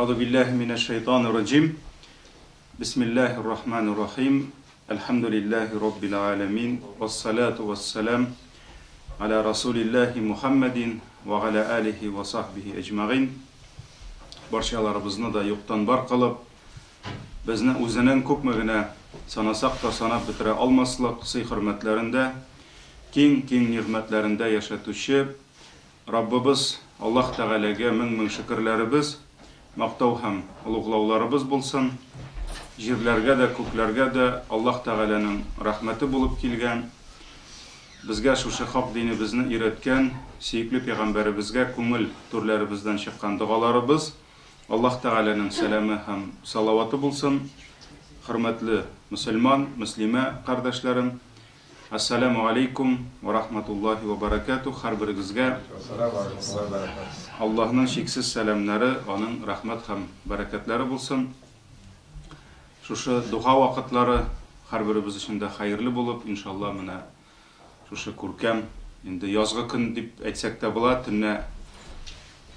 Әгъузу биллаһи минәш шайтанир раҗим. Бисмиллаһир рахманир рахим. Әлхәмдүлиллаһи раббил аламин. Вассалату вассалам аля расулиллаһи Мухаммадин ва аля алихи ва сахбихи әҗмәгыйн. Барчаларыбызны да юктан бар кылып, безне үзенең күпме генә санасак та санап бетерә алмаслык сый-хөрмәтләрендә, киң-киң нигъмәтләрендә яшәтүче Раббыбыз Аллаһ Тәгаләгә мең-мең шөкерләребез, мактау һәм олуглауларыбыз булсын. Җирләргә дә, күкләргә дә Аллаһ Тәгаләнең рәхмәте булып килгән, безгә шушы хак динебезне өйрәткән сөекле пәйгамбәребезгә күңел түрләребездән чыккан догаларыбыз, Аллаһ Тәгаләнең сәламе һәм салаваты булсын. Хөрмәтле мөселман, мөслимә кардәшләрем! Әссәләмү алейкум вә рахматуллаһи вә бәрәкәтүһ һәрберегезгә Аллаһның чиксез сәламнәре, аның рәхмәт һәм бәрәкәтләре булсын. Шушы дога вакытлары һәрберебез өчен дә хәерле булып, иншалла, менә шушы күркәм, инде язгы көн дип әйтсәк тә була, төнлә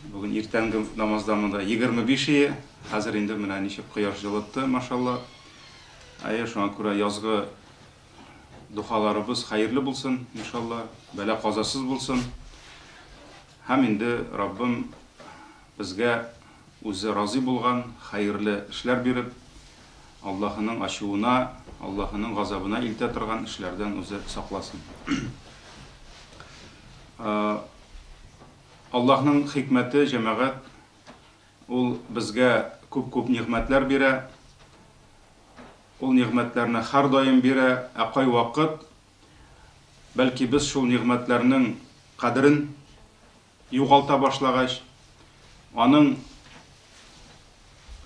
бүген иртәнге намазда монда 25 ие, хәзер инде менә ничек кояш җылытты, машалла. Әйе, шуңа күрә язгы Дохаларыбыз хәерле булсын, иншалла, бәла-казасыз булсын. Һәм инде Раббым безгә үзе разый булган хәерле эшләр биреп, Аллаһының ачуына, Аллаһының газабына илтә торган эшләрдән үзе сакласын. Аллаһның хикмәте, җәмәгать, ул безгә күп-күп нигъмәтләр бирә. Ул нигъмәтләрне һәрдаим бирә, ә кайвакыт, бәлки без шул нигъмәтләрнең кадерен югалта башлагач, аның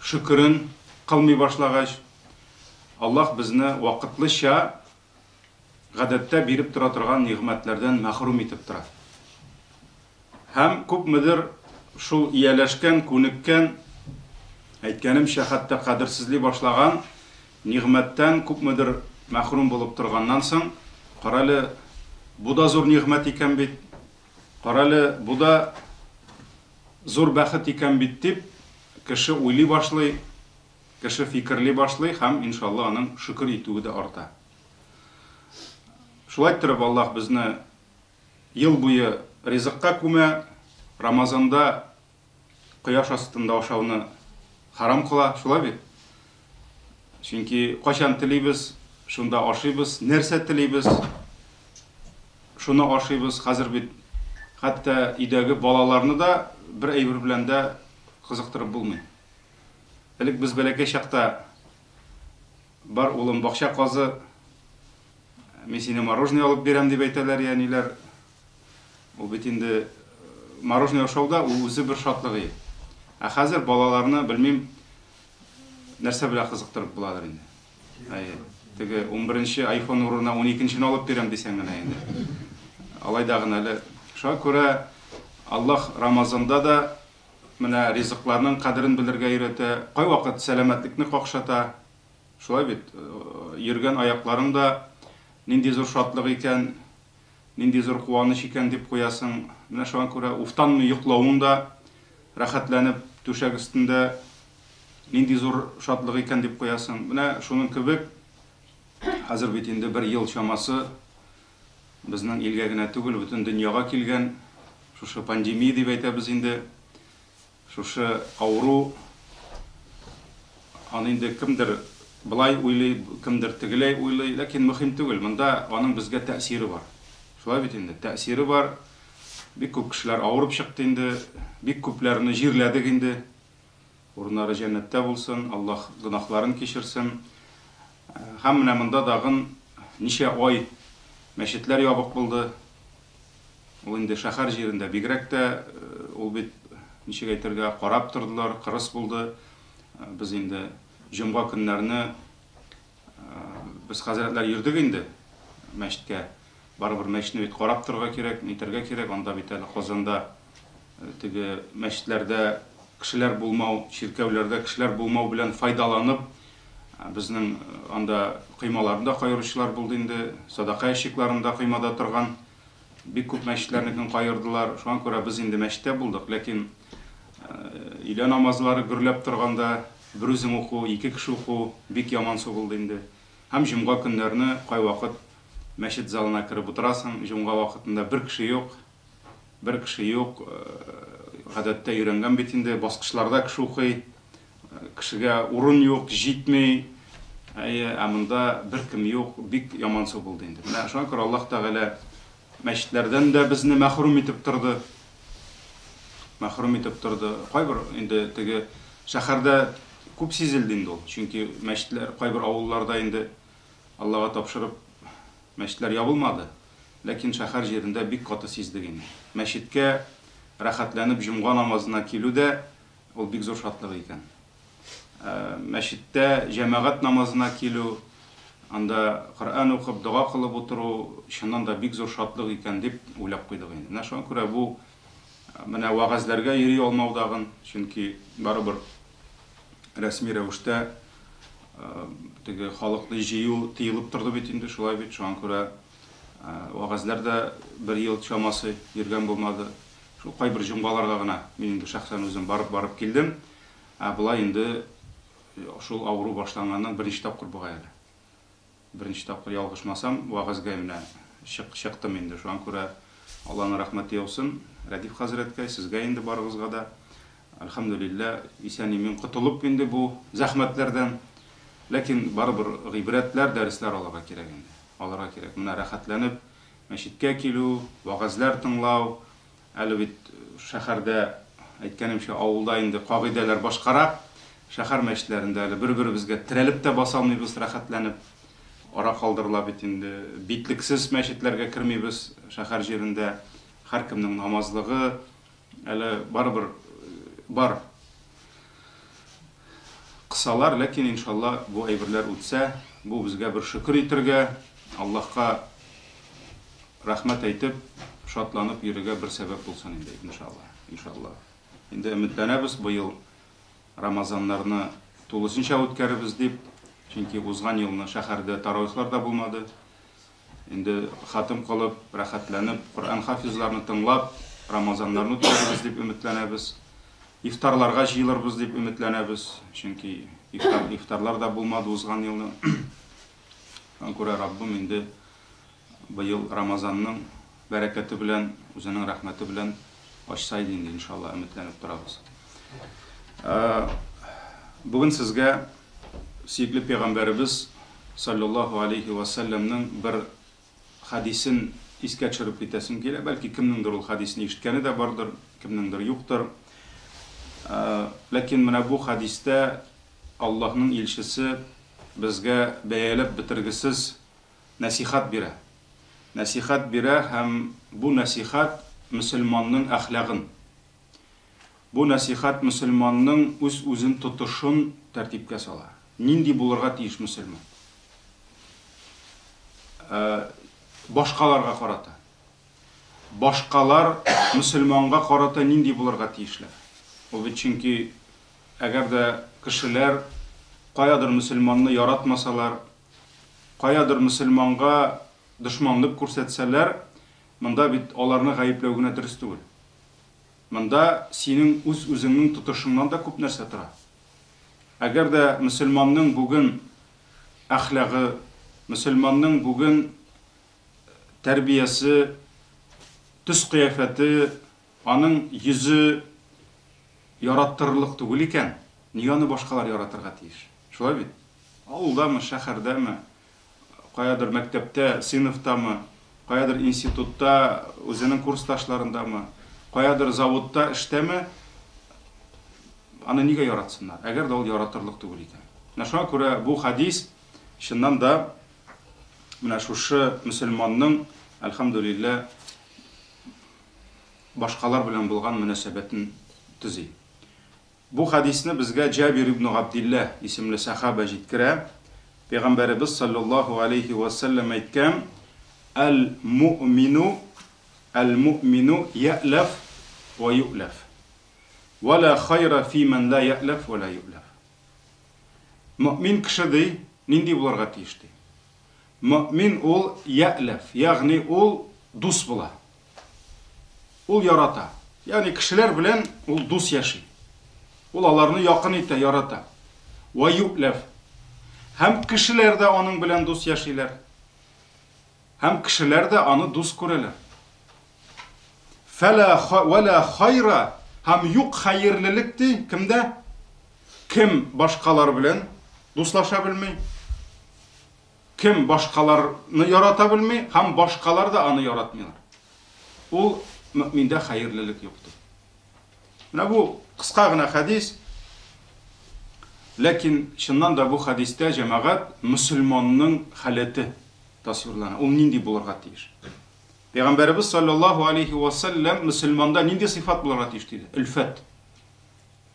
шөкерен кылмый башлагач, Аллаһ безне вакытлыча гадәттә биреп тора торган нигъмәтләрдән мәхрүм итеп тора. Һәм күпмедер шул ияләшкән, күнеккән, әйткәнемчә, хәтта кадерсезли башлаган нигъмәттән күпмедер мәхрүм булып торганнан соң, Карале, бу да зур нигъмәт икән бит, карале, бу да зур бәхет икән бит, дип, кеше уйлый башлый, кеше фикерли башлый һәм, иншалла, аның шөкер итүе дә арта. Шулай иттереп, Аллаһ безне Ел буе ризыкка күмә, Рамазанда кояш астында ашауны харам кыла, шулай бит? Чөнки кайчан телибез, шунда ашыйбыз, нәрсә телибез, шуны ашыйбыз. Хәзер бит хәтта өйдәге балаларны да бер әйбер белән дә кызыктырып булмый. Элек без бәләкәй чакта бар улым бакча казы, Мин сине мороженое алып бирәм дип әйтәләр әниләр. Ул бит инде мороженое ашау да ул үзе бер шатлык ие. Ә хәзер балаларны белмим нәрсә белән кызыктырып буладыр инде. Әйе. Теге 11-нче iPhone урынына 12-нчене алып бирәм дисәң генә инде. Алай да гына әле. Шуңа күрә Аллаһ Рамазанда да менә ризыкларның кадерен белергә өйрәтә, кайвакыт сәламәтлекне какшата. Шулай бит, йөргән аякларың да нинди зур шатлык икән, нинди зур куаныч икән дип куясың. Менә шуңа күрә уфтанмый йоклавың да рәхәтләнеп түшәк өстендә нинди зур шатлык икән дип куясың. Менә шуның кебек хәзер бит инде бер ел чамасы безнең илгә генә түгел, бөтен дөньяга килгән шушы пандемия дип әйтәбез инде. Шушы авыру, аны инде кемдер болай уйлый, кемдер тегеләй уйлый, ләкин мөһим түгел, монда аның безгә тәэсире бар. Шулай бит инде, тәэсире бар. Бик күп кешеләр авырып чыкты инде, бик күпләрне җирләдек инде. Урыннары җәннәттә булсын, Аллаһ гөнаһларын кичерсен. Һәм менә монда тагын ничә ай мәчетләр ябык булды. Ул инде шәһәр җирендә бигрәк тә, ул бит, ничек әйтергә, карап тордылар, кырыс булды. Без инде җомга көннәрне без хәзрәтләр йөрдек инде мәчеткә. Барыбер мәчетне бит карап торырга кирәк, нитәргә кирәк. Анда бит әле Казанда теге мәчетләрдә кешеләр булмау, чиркәүләрдә кешеләр булмау белән файдаланып, безнең анда коймаларны да каеручылар булды инде, садака ящикларын да коймада торган. Бик күп мәчетләрнекен каердылар. Шуңа күрә без инде мәчеттә булдык, ләкин Өйлә намазлары гөрләп торганда, берүзең уку, ике кеше уку бик ямансу булды инде. Һәм җомга көннәрне кайвакыт мәчет залына кереп утырасың, җомга вакытында бер кеше юк, бер кеше юк, гадәттә өйрәнгән бит инде, баскычларда кеше укый, кешегә урын юк, җитми. Әйе, ә монда беркем юк, бик ямансу булды инде. Менә шуңа күрә Аллаһ Тәгалә мәчетләрдән дә безне мәхрүм итеп торды. Мәхрүм итеп торды. Кайбер инде теге шәһәрдә күп сизелде инде ул. Чөнки мәчетләр кайбер авылларда инде Аллага тапшырып мәчетләр ябылмады. Ләкин шәһәр җирендә бик каты сиздек инде. Мәчеткә рәхәтләнеп җомга намазына килү дә ул бик зур шатлык икән. Мәчеттә җәмәгать намазына килү, анда Коръән укып, дога кылып утыру чыннан да бик зур шатлык икән дип уйлап куйдык инде. Менә шуңа күрә бу менә вәгазьләргә йөри алмау дагын, чөнки барыбер рәсми рәвештә теге халыкны җыю тыелып торды бит инде, шулай бит. Шуңа күрә вәгазьләр дә бер ел чамасы йөргән булмады. Шул кайбер җомгаларга гына мин инде шәхсән үзем барып-барып килдем. Ә болай инде шул авыру башланганнан беренче тапкыр бугай әле. Беренче тапкыр ялгышмасам, вәгазьгә менә чык, чыктым инде. Шуңа күрә Алланың рәхмәте яусын Рәдиф хәзрәткә, сезгә инде барыгызга да. Әлхәмдүлилләһ, исән-имин котылып инде бу зәхмәтләрдән. Ләкин барыбер гыйбрәтләр, дәресләр алырга кирәк инде. Алырга кирәк. Менә рәхәтләнеп мәчеткә килү, вәгазьләр тыңлау, Әле бит шәһәрдә, әйткәнемчә, авылда инде кагыйдәләр башкарак. Шәһәр мәчетләрендә әле бер-беребезгә терәлеп тә баса алмыйбыз рәхәтләнеп. Ара калдырыла бит инде. Битлексез мәчетләргә кермибез шәһәр җирендә. Һәркемнең намазлыгы әле барыбер бар. Кысалар, ләкин, иншалла, бу әйберләр үтсә, бу безгә бер шөкер итергә, Аллаһка рәхмәт әйтеп, шатланып йөрергә бер сәбәп булсын инде, иншалла. Иншалла. Инде өметләнәбез, быел Рамазаннарны тулысынча үткәрербез дип, чөнки узган елны шәһәрдә таравихлар да булмады. Инде хатым кылып, рәхәтләнеп, Коръән хафизларны тыңлап, Рамазаннарны үткәрербез дип өметләнәбез. Ифтарларга җыелырбыз дип өметләнәбез, чөнки ифтар, ифтарлар да булмады узган елны. Шуңа күрә Раббым инде быел Рамазанның бәрәкәте белән, үзенең рәхмәте белән ачса иде инде, иншалла, өметләнеп торабыз. Бүген сезгә сөекле пәйгамбәребез саллаллаһу алейхи ва сәлләмнең бер хәдисен искә төшереп китәсем килә. Бәлки кемнеңдер ул хәдисне ишеткәне дә бардыр, кемнеңдер юктыр. Ләкин менә бу хәдистә Аллаһның илчесе безгә бәяләп бетергесез нәсихәт бирә. Нәсихәт бирә һәм бу нәсихәт мөселманның әхлагын, бу нәсихәт мөселманның үз-үзен тотышын тәртипкә сала. Нинди булырга тиеш мөселман? Башкаларга карата. Башкалар мөселманга карата нинди булырга тиешләр? Ул бит чөнки әгәр дә кешеләр каядыр мөселманны яратмасалар, каядыр мөселманга дошманлык күрсәтсәләр, монда бит аларны гаепләү генә дөрес түгел. Монда синең үз-үзеңнең тотышыңнан да күп нәрсә тора. Әгәр дә мөселманның бүген әхлагы, мөселманның бүген тәрбиясе, төс-кыяфәте, аның йөзе яраттырырлык түгел икән, нигә аны башкалар яратырга тиеш? Шулай бит? Авылдамы, шәһәрдәме, каядыр мәктәптә, сыйныфтамы, каядыр институтта, үзенең курсташларындамы, каядыр заводта эштәме, аны нигә яратсыннар, әгәр дә ул яратырлык түгел икән. Менә шуңа күрә бу хәдис чыннан да менә шушы мөселманның, әлхәмдүлилләһ, башкалар белән булган мөнәсәбәтен төзи. Бу хәдисне безгә Җабир ибн Габдилләһ исемле сәхабә җиткерә. Пәйгамбәребез салләллаһу галәйһи вә сәлләм әйткән, Әл-муэмину, әл-муэмину йәъләф вә юъләф. Вә лә хайра фи мән лә йәъләф вә лә юъләф. Мөэмин кеше, ди, нинди булырга тиеш, ди? Мөэмин ул йәъләф, ягъни ул дус була. Ул ярата. Ягъни кешеләр белән ул дус яши. Ул аларны якын итә, ярата. Вә ю'ләф. Һәм кешеләр дә аның белән дус яшиләр. Һәм кешеләр дә аны дус күрәләр. Фәлә вәлә хайра һәм юк хәерлелек ди кемдә? Кем башкалар белән дуслаша белми, кем башкаларны ярата белми һәм башкалар да аны яратмыйлар. Ул мөэминдә хәерлелек юк ди. Менә бу кыска гына хәдис. Ләкин чыннан да бу хәдистә җәмәгать мөселманның халәте тасвирлана. Ул нинди булырга тиеш? Пәйгамбәребез саллаллаһу алейхи ва саллям мөселманда нинди сыйфат булырга тиеш диде? Өлфәт.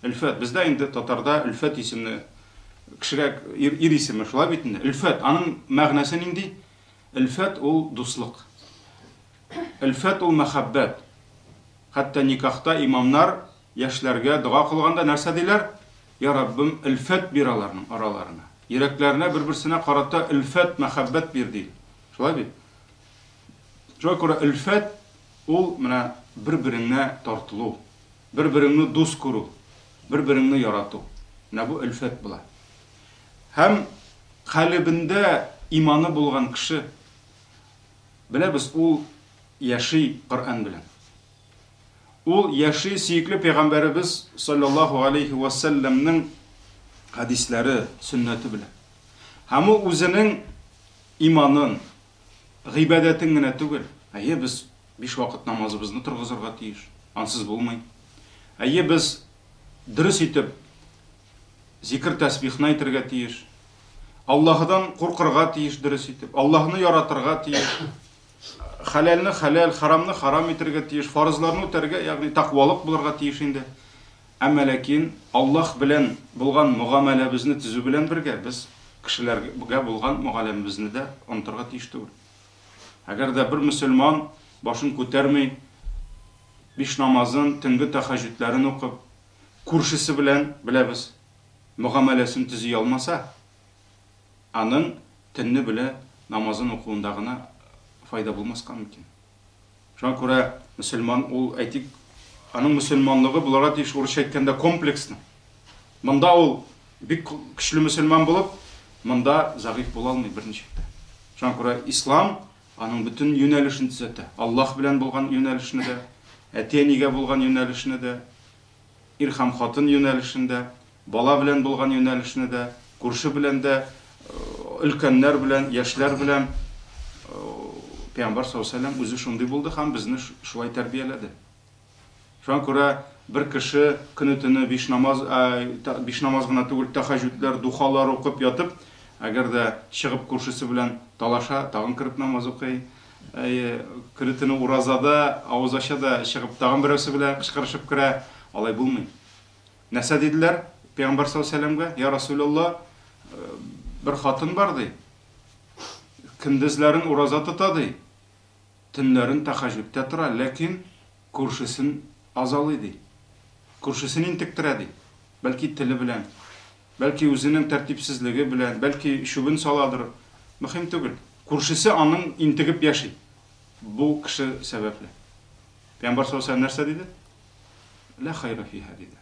Өлфәт. Бездә инде татарда Өлфәт исемле кешегә ир, ир исеме шулай бит инде. Өлфәт. Аның мәгънәсе нинди? Өлфәт ул дуслык. Өлфәт ул мәхәббәт. Хәтта никахта имамнар яшьләргә дога кылганда нәрсә диләр? Я Раббым, өлфәт бир аларның араларына. Йөрәкләренә бер-берсенә карата өлфәт, мәхәббәт бир, ди. Шулай бит? Шуңа күрә өлфәт ул менә бер-береңә тартылу, бер-береңне дус күрү, бер-береңне ярату. Менә бу өлфәт була. Һәм калебендә иманы булган кеше, беләбез, ул яши Коръән белән. Ул яши сөекле пәйгамбәребез саллаллаһу алейхи ва сәлләмнең хәдисләре, сөннәте белән. Һәм ул үзенең иманын, гыйбадәтен генә түгел, әйе, без биш вакыт намазыбызны торгызырга тиеш, ансыз булмый. Әйе, без дөрес итеп зикр тәсбихны әйтергә тиеш. Аллаһыдан куркырга тиеш дөрес итеп, Аллаһны яратырга тиеш. Хәләлне хәләл, харамны харам итергә тиеш, фарызларны үтәргә, ягъни тәкъвалык булырга тиеш инде. Әмма ләкин Аллаһ белән булган мөгамәләбезне төзү белән бергә без кешеләргә булган мөгаләмебезне дә онытырга тиеш түгел. Әгәр дә бер мөселман башын күтәрми, биш намазын, төнге тәхәҗҗүдләрен укып, күршесе белән, беләбез, мөгамәләсен төзи алмаса, аның төнне белә намазын укуында гына файда булмаска мөмкин. Шуңа күрә мөселман ул, әйтик, аның мөселманлыгы булырга тиеш, урысча әйткәндә, комплексно. Монда ул бик көчле мөселман булып, монда зәгыйфь була алмый берничек тә. Шуңа күрә ислам аның бөтен юнәлешен төзәтә. Аллаһ белән булган юнәлешне дә, әти-әнигә булган юнәлешне дә, ир һәм хатын юнәлешен дә, бала белән булган юнәлешне дә, күрше белән дә, өлкәннәр белән, яшьләр белән. Пәйгамбәр саллаллаһу алейһи ва сәлләм үзе шундый булды һәм безне шулай тәрбияләде. Шуңа күрә бер кеше көне-төне биш намаз, биш намаз гына түгел, тәхәҗүдләр, духалар укып ятып, әгәр дә чыгып күршесе белән талаша, тагын кереп намаз укый. Әйе, көне-төне уразада, авыз ача да чыгып тагын берәүсе белән кычкырышып керә. Алай булмый. Нәрсә диделәр Пәйгамбәр саллаллаһу алейһи ва сәлләмгә? Я Расулалла, бер хатын бар ди. Көндезләрен ураза тота ди. Төннәрен тәхәҗҗүдтә тора, ләкин күршесен азалый ди. Күршесен интектерә ди. Бәлки теле белән, бәлки үзенең тәртипсезлеге белән, бәлки чүбен саладыр. Мөһим түгел. Күршесе аның интегеп яши. Бу кеше сәбәпле. Пәйгамбәр саллаллаһу алейһи ва сәлләм нәрсә диде? Лә хайра фиһа, диде.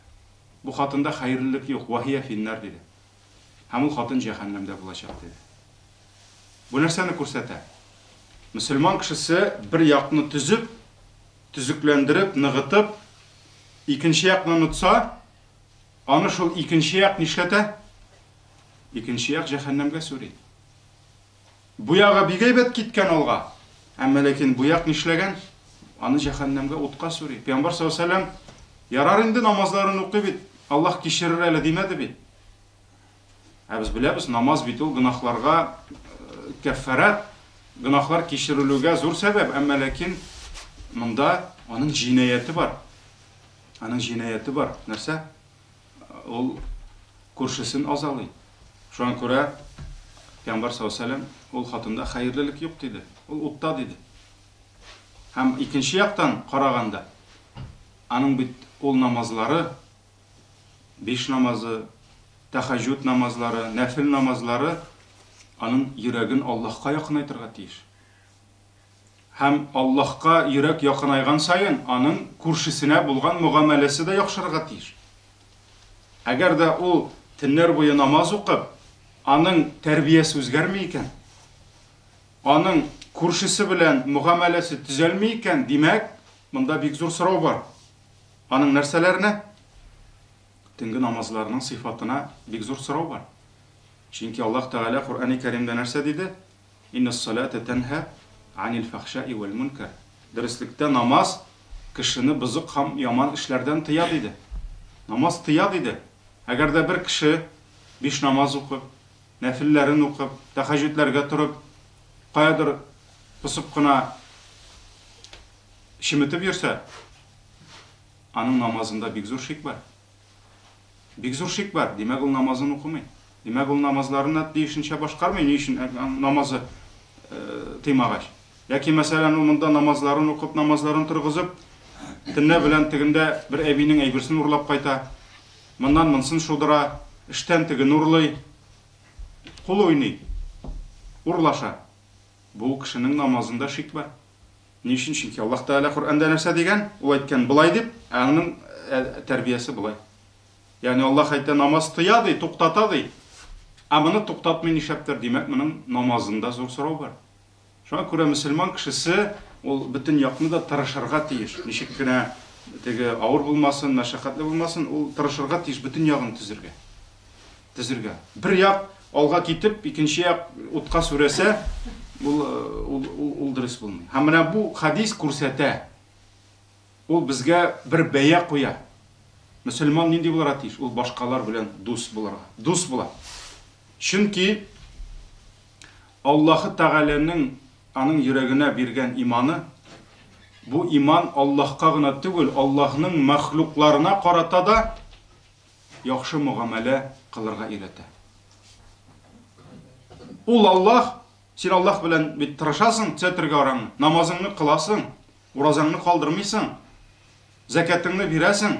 Бу хатында хәерлелек юк, вә һия финнар, диде. Һәм ул хатын җәһәннәмдә булачак, диде. Бу нәрсәне күрсәтә? Мөселман кешесе бер якны төзеп, төзекләндереп, ныгытып, икенче якны онытса, аны шул икенче як нишләтә? Икенче як җәһәннәмгә сүри. Бу ягы бик әйбәт киткән алга. Әмма ләкин бу як нишләгән? Аны җәһәннәмгә утка сүри. Пәйгамбәр саллаллаһу алейһи ва сәлләм, ярар инде намазларын укый бит, Аллаһ кичерер әле димәде бит. Ә без беләбез, намаз бит ул гөнаһларга кәффарәт, гөнаһлар кичерелүгә зур сәбәп, әмма ләкин монда аның җинаяте бар. Аның җинаяте бар. Нәрсә? Ул күршесен азалый. Шуңа күрә Пәйгамбәр саллаллаһу алейһи ва сәлләм ул хатында хәерлелек юк диде. Ул утта диде. Һәм икенче яктан караганда, аның бит ул намазлары, биш намазы, тәхәҗҗүд намазлары, нәфел намазлары аның йөрәген Аллаһка якынайтырга тиеш. Һәм Аллаһка йөрәк якынайган саен, аның күршесенә булган мөгамәләсе дә яхшырырга тиеш. Әгәр дә ул төннәр буе намаз укып, аның тәрбиясе үзгәрми икән, аның күршесе белән мөгамәләсе төзәлми икән, димәк, монда бик зур сорау бар. Аның нәрсәләренә? Төнге намазларының сыйфатына бик зур сорау бар. Чөнки Аллаһ Тәгалә Коръәни Кәримдә нәрсә диде? Иннас-салата тәнһа анил фахшаи вәл мункар. Дөреслектә намаз кешене бозык һәм яман эшләрдән тыя, диде. Намаз тыя, диде. Әгәр дә бер кеше биш намаз укып, нәфелләрен укып, тәһәҗҗүдләргә торып, каядыр посып кына чеметеп йөрсә, аның намазында бик зур шик бар. Бик зур шик бар. Димәк, ул намазын укымый. Димәк, ул намазларын да тиешенчә башкармый. Ни өчен намазы тыймагач? Яки, мәсәлән, ул монда намазларын укып, намазларын торгызып, төнлә белән тегендә бер әбинең әйберсен урлап кайта. Моннан монсын шудыра, эштән тегене урлый. Кул уйный. Урлаша. Бу кешенең намазында шик бар. Ни өчен? Чөнки Аллаһ Тәгалә Коръәндә нәрсә дигән? Ул әйткән болай дип, ә аның тәрбиясе болай. Ягъни Аллаһ әйтә, намаз тыя ди, туктата ди. Ә моны туктатмый нишләптер? Димәк, моның намазында зур сорау бар. Шуңа күрә мөселман кешесе ул бөтен якны да тырышырга тиеш. Ничек кенә теге авыр булмасын, мәшәкатьле булмасын, ул тырышырга тиеш бөтен ягын төзергә. Төзергә. Бер як алга китеп, икенче як утка сүрәсә, ул, ул, ул, ул дөрес булмый. Һәм менә бу хадис күрсәтә. Ул безгә бер бәя куя. Мөселман нинди булырга тиеш? Ул башкалар белән дус булырга. Дус була. Чөнки Аллаһы Тәгаләнең аның йөрәгенә биргән иманы, бу иман Аллаһка гына түгел, Аллаһның мәхлукларына карата да яхшы мөгамәлә кылырга өйрәтә. Ул Аллаһ, син Аллаһ белән бит тырышасың төзәтергә араңны, намазыңны кыласың, уразаңны калдырмыйсың, зәкятыңны бирәсең.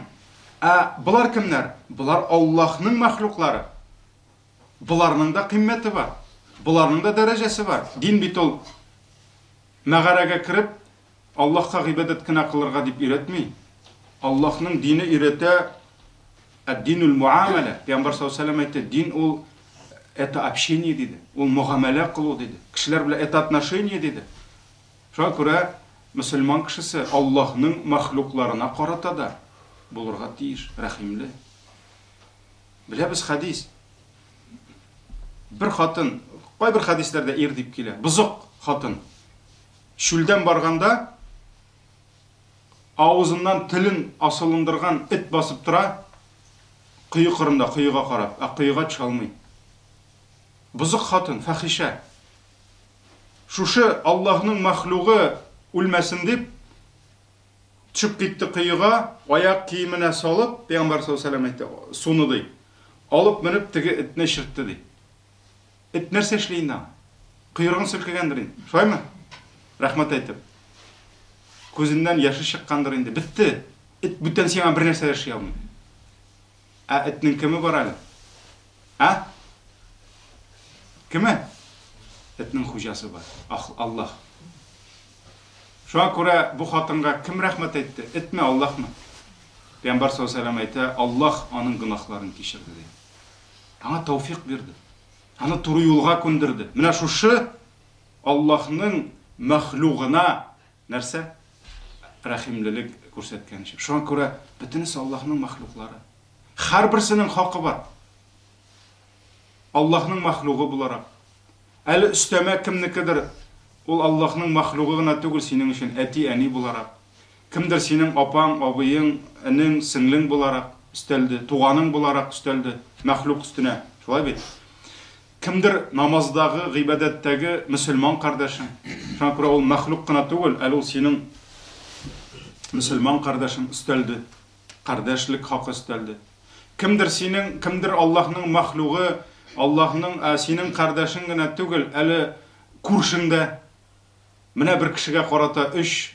Ә болар кемнәр? Болар Аллаһның мәхлуклары. Боларның да кыйммәте бар. Боларның да дәрәҗәсе бар. Дин бит ул мәгарәгә кереп, Аллаһка гыйбадәт кенә кылырга дип өйрәтми. Аллаһның дине өйрәтә Ад-динул муамәлә. Пәйгамбәр саллаллаһу алейһи әйтте, дин ул это общение диде. Ул мөгамәлә кылу диде. Кешеләр белән это отношение диде. Шуңа күрә мөселман кешесе Аллаһның мәхлукларына карата да булырга тиеш, рәхимле. Беләбез хәдис. Бер хатын, кайбер хәдисләрдә ир дип килә, бозык хатын. Чүлдән барганда авызыннан телен асылындырган эт басып тора, кое кырында, коега карап, ә коега төшә алмый. Бозык хатын, фәхишә. Шушы Аллаһның мәхлугы үлмәсен дип, төшеп китте коега, аяк киеменә салып, Пәйгамбәр саллаллаһу алейһи әйтте, суны ди. Алып менеп теге этне эчертте ди. Эт нәрсә эшли инде аңа? Койрыгын селкегәндер инде. Шулаймы? Рәхмәт әйтеп. Күзеннән яше чыккандыр инде. Бетте. Эт бүтән сиңа бер нәрсә эшли алмый. Ә этнең кеме бар әле? Ә? Кеме? Этнең хуҗасы бар. Ах, Аллаһ. Шуңа күрә бу хатынга кем рәхмәт әйтте? Этме, Аллаһмы? Пәйгамбәр саллаллаһу алейһи ва әйтә, Аллаһ аның гөнаһларын кичерде ди. Аңа тәүфик бирде. Аны туры юлга күндерде. Менә шушы Аллаһның мәхлугына нәрсә? Рәхимлелек күрсәткән өчен. Шуңа күрә бөтенесе Аллаһның мәхлуклары. Һәрберсенең хакы бар. Аллаһның мәхлугы буларак. Әле өстәмә кемнекедер, ул Аллаһның мәхлугы гына түгел синең өчен әти-әни буларак. Кемдер синең апаң, абыең, энең, сеңлең буларак өстәлде, туганың буларак өстәлде, мәхлук өстенә. Шулай бит? Кемдер намаздагы, гыйбадәттәге мөселман кардәшең. Шуңа күрә ул мәхлук кына түгел, әле ул синең мөселман кардәшең өстәлде. Кардәшлек хакы өстәлде. Кемдер синең, кемдер Аллаһның мәхлугы, Аллаһның, ә синең кардәшең генә түгел, әле күршең дә. Менә бер кешегә карата өч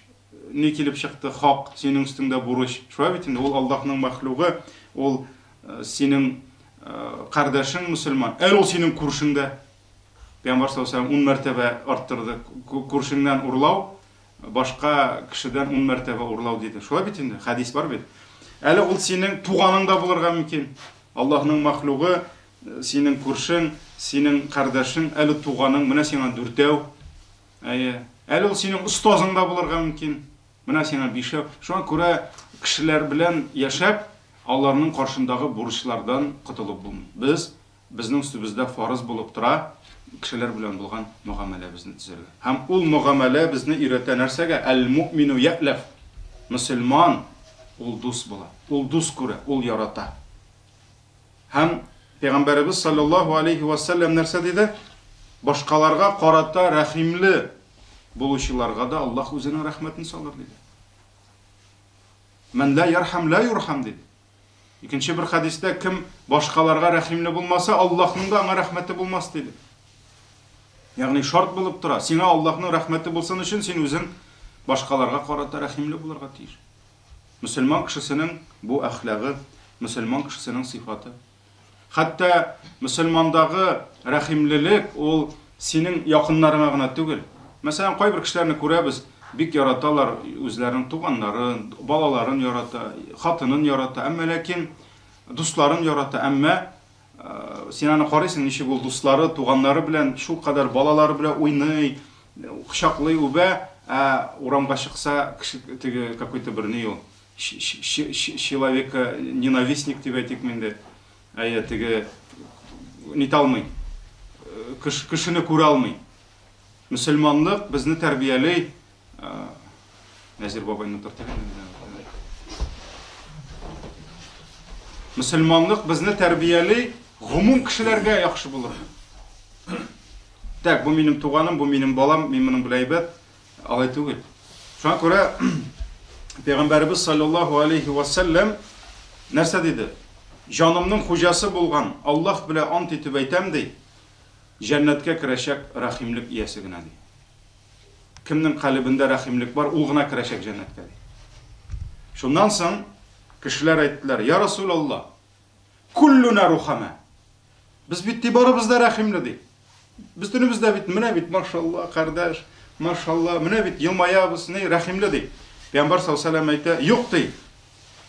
ни килеп чыкты, хак, синең өстеңдә бурыч. Шулай бит инде, ул Аллаһның мәхлугы, ул синең кардәшең мөселман, әле ул синең күршең дә. Пәйгамбәр саллаллаһу алейһи ва сәлләм ун мәртәбә арттырды. Күршеңнән урлау, башка кешедән ун мәртәбә урлау диде. Шулай бит инде, хәдис бар бит. Әле ул синең туганың да булырга мөмкин. Аллаһның мәхлугы, синең күршең, синең кардәшең, әле туганың, менә сиңа дүртәү. Әйе. Әле ул синең остазың да булырга мөмкин. Менә сиңа бишәү. Шуңа күрә кешеләр белән яшәп, аларның каршындагы бурычлардан котылып булмый. Без, безнең өстебездә фарыз булып тора кешеләр белән булган мөгамәләбезне төзәргә. Һәм ул мөгамәлә безне өйрәтә нәрсәгә? Әл-муъмину я'ләф. Мөселман ул дус була, ул дус күрә, ул ярата. Һәм Пәйгамбәребез саллаллаһу алейхи ва сәлләм нәрсә диде? Башкаларга карата рәхимле булучыларга да Аллаһ үзенең рәхмәтен салыр диде. Мән ла ярхам ла юрхам диде. Икенче бер хәдистә кем башкаларга рәхимле булмаса, Аллаһның да аңа рәхмәте булмас диде. Ягъни шарт булып тора. Сиңа Аллаһның рәхмәте булсын өчен син үзең башкаларга карата рәхимле булырга тиеш. Мөселман кешесенең бу әхлагы, мөселман кешесенең сыйфаты. Хәтта мөселмандагы рәхимлелек ул синең якыннарыңа гына түгел. Мәсәлән, кайбер кешеләрне күрәбез, бик яраталар үзләренең туганнарын, балаларын ярата, хатынын ярата, әмма ләкин дусларын ярата, әмма син аны карыйсың, ничек ул дуслары, туганнары белән шулкадәр балалары белән уйный, кочаклый, үбә, ә урамга чыкса, кеше теге какой-то бер ни ул, человека ненавистник дип әйтик инде. Әйе, теге нитә алмый. Кешене күрә алмый. Мөселманлык безне тәрбияли. Нәзир бабайны утыртып инде. Мөселманлык безне тәрбияли, гомум кешеләргә яхшы булыр. Так, бу минем туганым, бу минем балам, мин моның белән әйбәт. Алай түгел. Шуңа күрә Пәйгамбәребез саллаллаһу алейхи ва саллям нәрсә диде? Җанымның хуҗасы булган Аллаһ белән ант итеп әйтәм ди, җәннәткә керәчәк рәхимлек иясе генә ди. Кемнең калебендә рәхимлек бар, ул гына керәчәк җәннәткә ди. Шуннан соң кешеләр әйттеләр: "Я Расулаллаһ, куллуна рухама". Без бит ди барыбыз да рәхимле ди. Без төнебез дә бит менә бит машалла, кардәш, машалла, менә бит елмаябыз, ни рәхимле ди. Пәйгамбәр саллаллаһу алейһи әйтә, юк ди.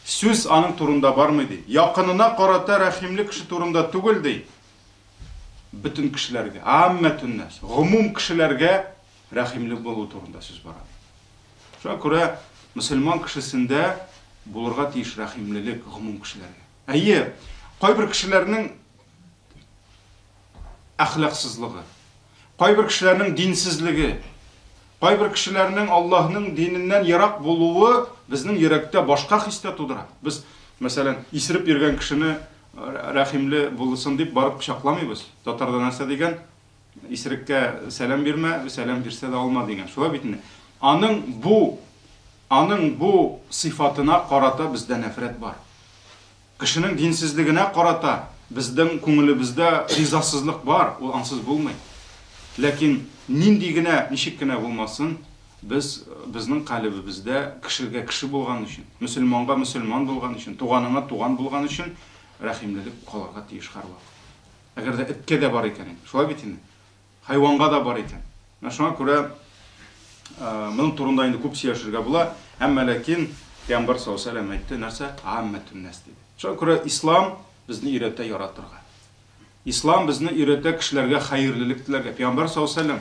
Сүз аның турында бармый ди. Якынына карата рәхимле кеше турында түгел ди. Бөтен кешеләргә, аммәтүннәс, гомум кешеләргә рәхимле булу турында сүз бара. Шуңа күрә мөселман кешесендә булырга тиеш рәхимлелек гомум кешеләргә. Әйе, кайбер кешеләрнең әхлаксызлыгы, кайбер кешеләрнең динсезлеге, кайбер кешеләрнең Аллаһның диненнән ерак булуы безнең йөрәктә башка хис тә тудыра. Без, мәсәлән, исереп йөргән кешене рәхимле булсын дип барып кочакламыйбыз. Татарда нәрсә дигән? Исереккә сәлам бирмә, сәлам бирсә дә алма дигән. Шулай бит инде. Аның бу аның бу сыйфатына карата бездә нәфрәт бар. Кешенең динсезлегенә карата безнең күңелебездә ризасызлык бар, ул ансыз булмый. Ләкин нинди генә, ничек кенә булмасын, без безнең калебебездә кешегә кеше булган өчен, мөселманга мөселман булган өчен, туганыңа туган булган өчен рәхимлелек калырга тиеш һәрвакыт. Әгәр дә эткә дә бар икән инде. Шулай бит инде. Хайванга да бар икән. Менә шуңа күрә моның турында инде күп сөйләшергә була. Әмма ләкин Пәйгамбәр саллаллаһу алейһи ва әйтте, нәрсә? Аммәтүн нас диде. Шуңа күрә ислам безне өйрәтә яратырга. Ислам безне өйрәтә кешеләргә хәерлелек теләргә. Пәйгамбәр саллаллаһу алейһи ва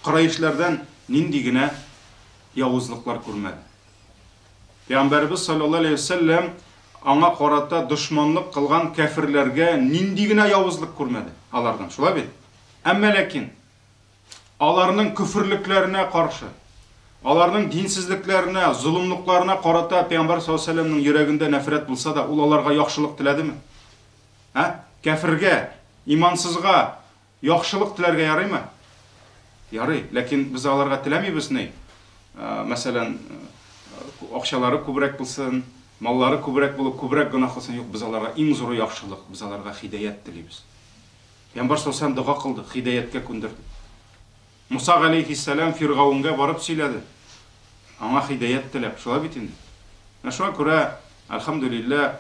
Курайшлардан нинди генә явызлыклар күрмәде. Пәйгамбәребез саллаллаһу алейһи ва сәлләм аңа карата дошманлык кылган кәферләргә нинди генә явызлык күрмәде алардан. Шулай бит? Әмма ләкин аларның көферлекләренә каршы, аларның динсезлекләренә, золымлыкларына карата Пәйгамбәр саллаллаһу алейһи ва сәлләмнең йөрәгендә нәфрәт булса да, ул аларга яхшылык теләдеме? Ә? Кәфергә, имансызга Яхшылык теләргә ярыймы? Ярый, ләкин без аларга теләмибез ни? Мәсәлән, акчалары күбрәк булсын, маллары күбрәк булып, күбрәк гөнаһ кылсын. Юк, без аларга иң зуры яхшылык, без аларга хидәят телибез. Пәйгамбәр саллаллаһу алейһи дога кылды, хидәяткә күндер дип. Муса галәйһиссәлам Фиргавенгә барып сөйләде. Аңа хидәят теләп, шулай бит инде. Менә шуңа күрә, әлхәмдүлилләһ,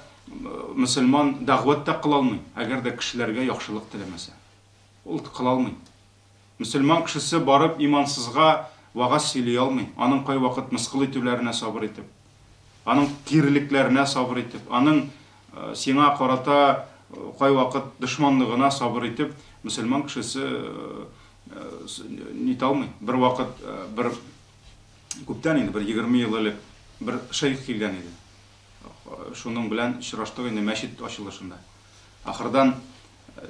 мөселман дәгъват та кыла алмый, әгәр дә кешеләргә яхшылык теләмәсә. Ул кыла алмый. Мөселман кешесе барып имансызга вәгазь сөйли алмый, аның кайвакыт мыскыл итүләренә сабыр итеп, аның кирелекләренә сабыр итеп, аның сиңа карата кайвакыт дошманлыгына сабыр итеп, мөселман кешесе нитә алмый. Бервакыт бер күптән инде, бер 20 ел элек бер шәех килгән иде. Шуның белән очраштык инде мәчет ачылышында. Ахырдан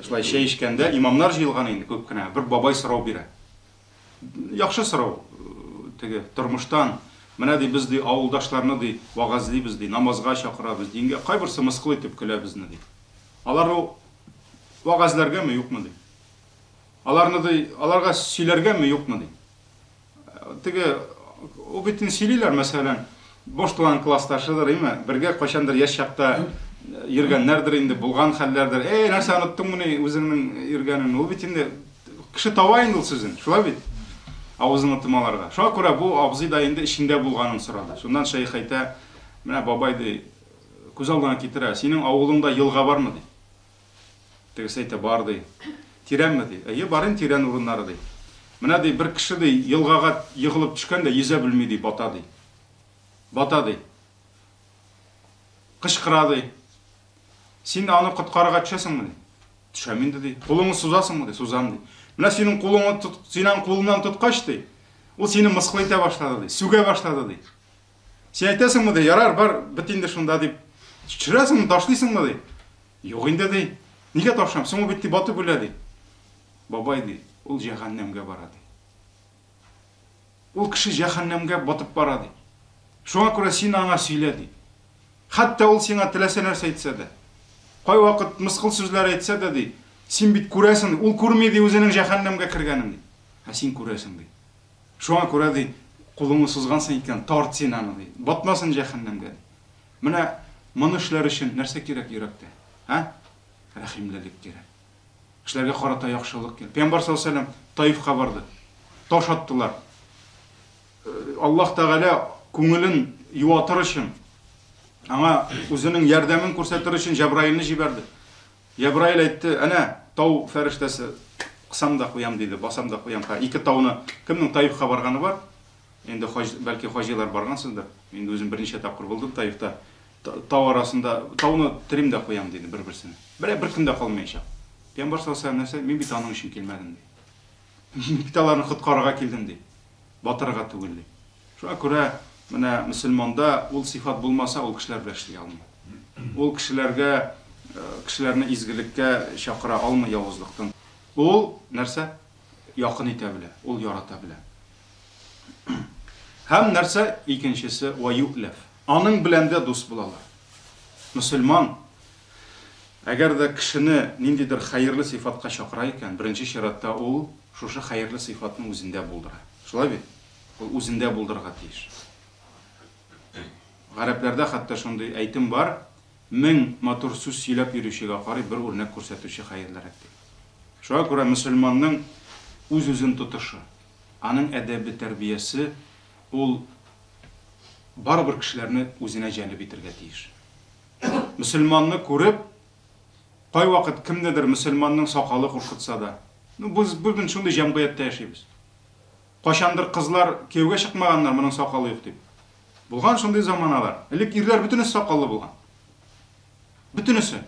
шулай чәй эчкәндә имамнар җыелган инде күп кенә. Бер бабай сорау бирә. Яхшы сорау, теге тормыштан. Менә ди без ди авылдашларны ди вәгазьлибез ди, намазга чакырабыз, дингә. Кайберсе мыскыл итеп көлә безне ди. Алар ул вәгазьләргәме, юкмы ди. Аларны ди, аларга сөйләргәме, юкмы ди. Теге ул бит инде сөйлиләр, мәсәлән, бош туган классташыдыр, име, бергә кайчандыр яшь чакта йөргәннәрдер инде, булган хәлләрдер. Эй, нәрсә оныттыңмыни үзеңнең йөргәнен? Ул бит инде кеше таба инде ул сүзен, шулай бит? Авызыңны томаларга. Шуңа күрә бу абзый да инде эчендә булганын сорады. Шуннан шәех әйтә, менә бабай ди, күз алдына китерә, синең авылыңда елга бармы ди. Тегесе әйтә, бар ди. Тирәнме ди. Әйе, бар инде тирән урыннары ди. Менә ди, бер кеше ди, елгага егылып төшкән дә йөзә белми ди, бата ди. Бата ди. Кычкыра ди. Син аны коткарырга төшәсеңме ди. Төшәм инде ди. Кулыңны сузасыңмы ди. Сузам ди. Менә синең кулыңны тот, син аның кулыннан тоткач ди, ул сине мыскыл итә башлады ди, сүгә башлады ди. Син әйтәсеңме ди, ярар, бар, бет инде шунда дип. Төшерәсеңме, ташлыйсыңмы ди. Юк инде ди. Нигә ташлыйм? Соң ул бит ди батып үлә ди. Бабай ди, ул җәһәннәмгә бара ди. Ул кеше җәһәннәмгә батып бара ди. Шуңа күрә син аңа сөйлә ди. Хәтта ул сиңа теләсә нәрсә әйтсә дә. Кайвакыт мыскыл сүзләр әйтсә дә ди, син бит күрәсең, ул күрми ди үзенең җәһәннәмгә кергәнен ди. Ә син күрәсең ди. Шуңа күрә ди, кулыңны сузгансың икән, тарт син аны ди. Батмасын җәһәннәмгә ди. Менә моны эшләр өчен нәрсә кирәк йөрәктә? Ә? Рәхимлелек кирәк. Кешеләргә карата яхшылык кирәк. Пәйгамбәр саллаллаһу алейһи ва сәлләм Таифка барды. Таш аттылар. Аллаһ Тәгалә күңелен юатыр өчен, аңа үзенең ярдәмен күрсәтер өчен Җәбраилне җибәрде. Җәбраил әйтте, әнә, тау фәрештәсе, кысам да куям диде, басам да куям. Ха, ике тауны кемнең Таифка барганы бар? Инде хаҗ, бәлки хаҗилар баргансыздыр. Инде үзем берничә тапкыр булдым Таифта. Тау арасында тауны терим дә куям диде бер-берсенә. Берә бер көн дә калмаячак. Пәйгамбәр саллаллаһу алейһи ва сәлләм нәрсә? Мин бит аның өчен килмәдем ди. Мин бит аларны коткарырга килдем ди. Батырырга түгел ди. Шуңа күрә менә мөселманда ул сыйфат булмаса, ул кешеләр белән эшли алмый. Ул кешеләргә кешеләрне изгелеккә чакыра алмый явызлыктан. Ул нәрсә? Якын итә белә, ул ярата белә. Һәм нәрсә? Икенчесе ва юләф. Аның белән дә дус булалар. Мөселман әгәр дә кешене ниндидер хәерле сыйфатка чакыра икән, беренче чиратта ул шушы хәерле сыйфатны үзендә булдыра. Шулай бит? Ул үзендә булдырырга тиеш. Гарәпләрдә хәтта шундый әйтем бар, 1000 матур сүз сөйләп йөрүчегә карый бер үрнәк күрсәтүче хәерлерәк дип. Шуңа күрә мөселманның үз-үзен тотышы, аның әдәбе, тәрбиясе ул барыбер кешеләрне үзенә җәлеп итергә тиеш. Мөселманны күреп, кайвакыт кемнедер мөселманның сакалы куркытса да, ну, без бүген шундый җәмгыятьтә яшибез. Кайчандыр кызлар кияүгә чыкмаганнар, моның сакалы юк дип. Булган шундый заманалар. Элек ирләр бөтенесе сакаллы булган. Бөтенесе.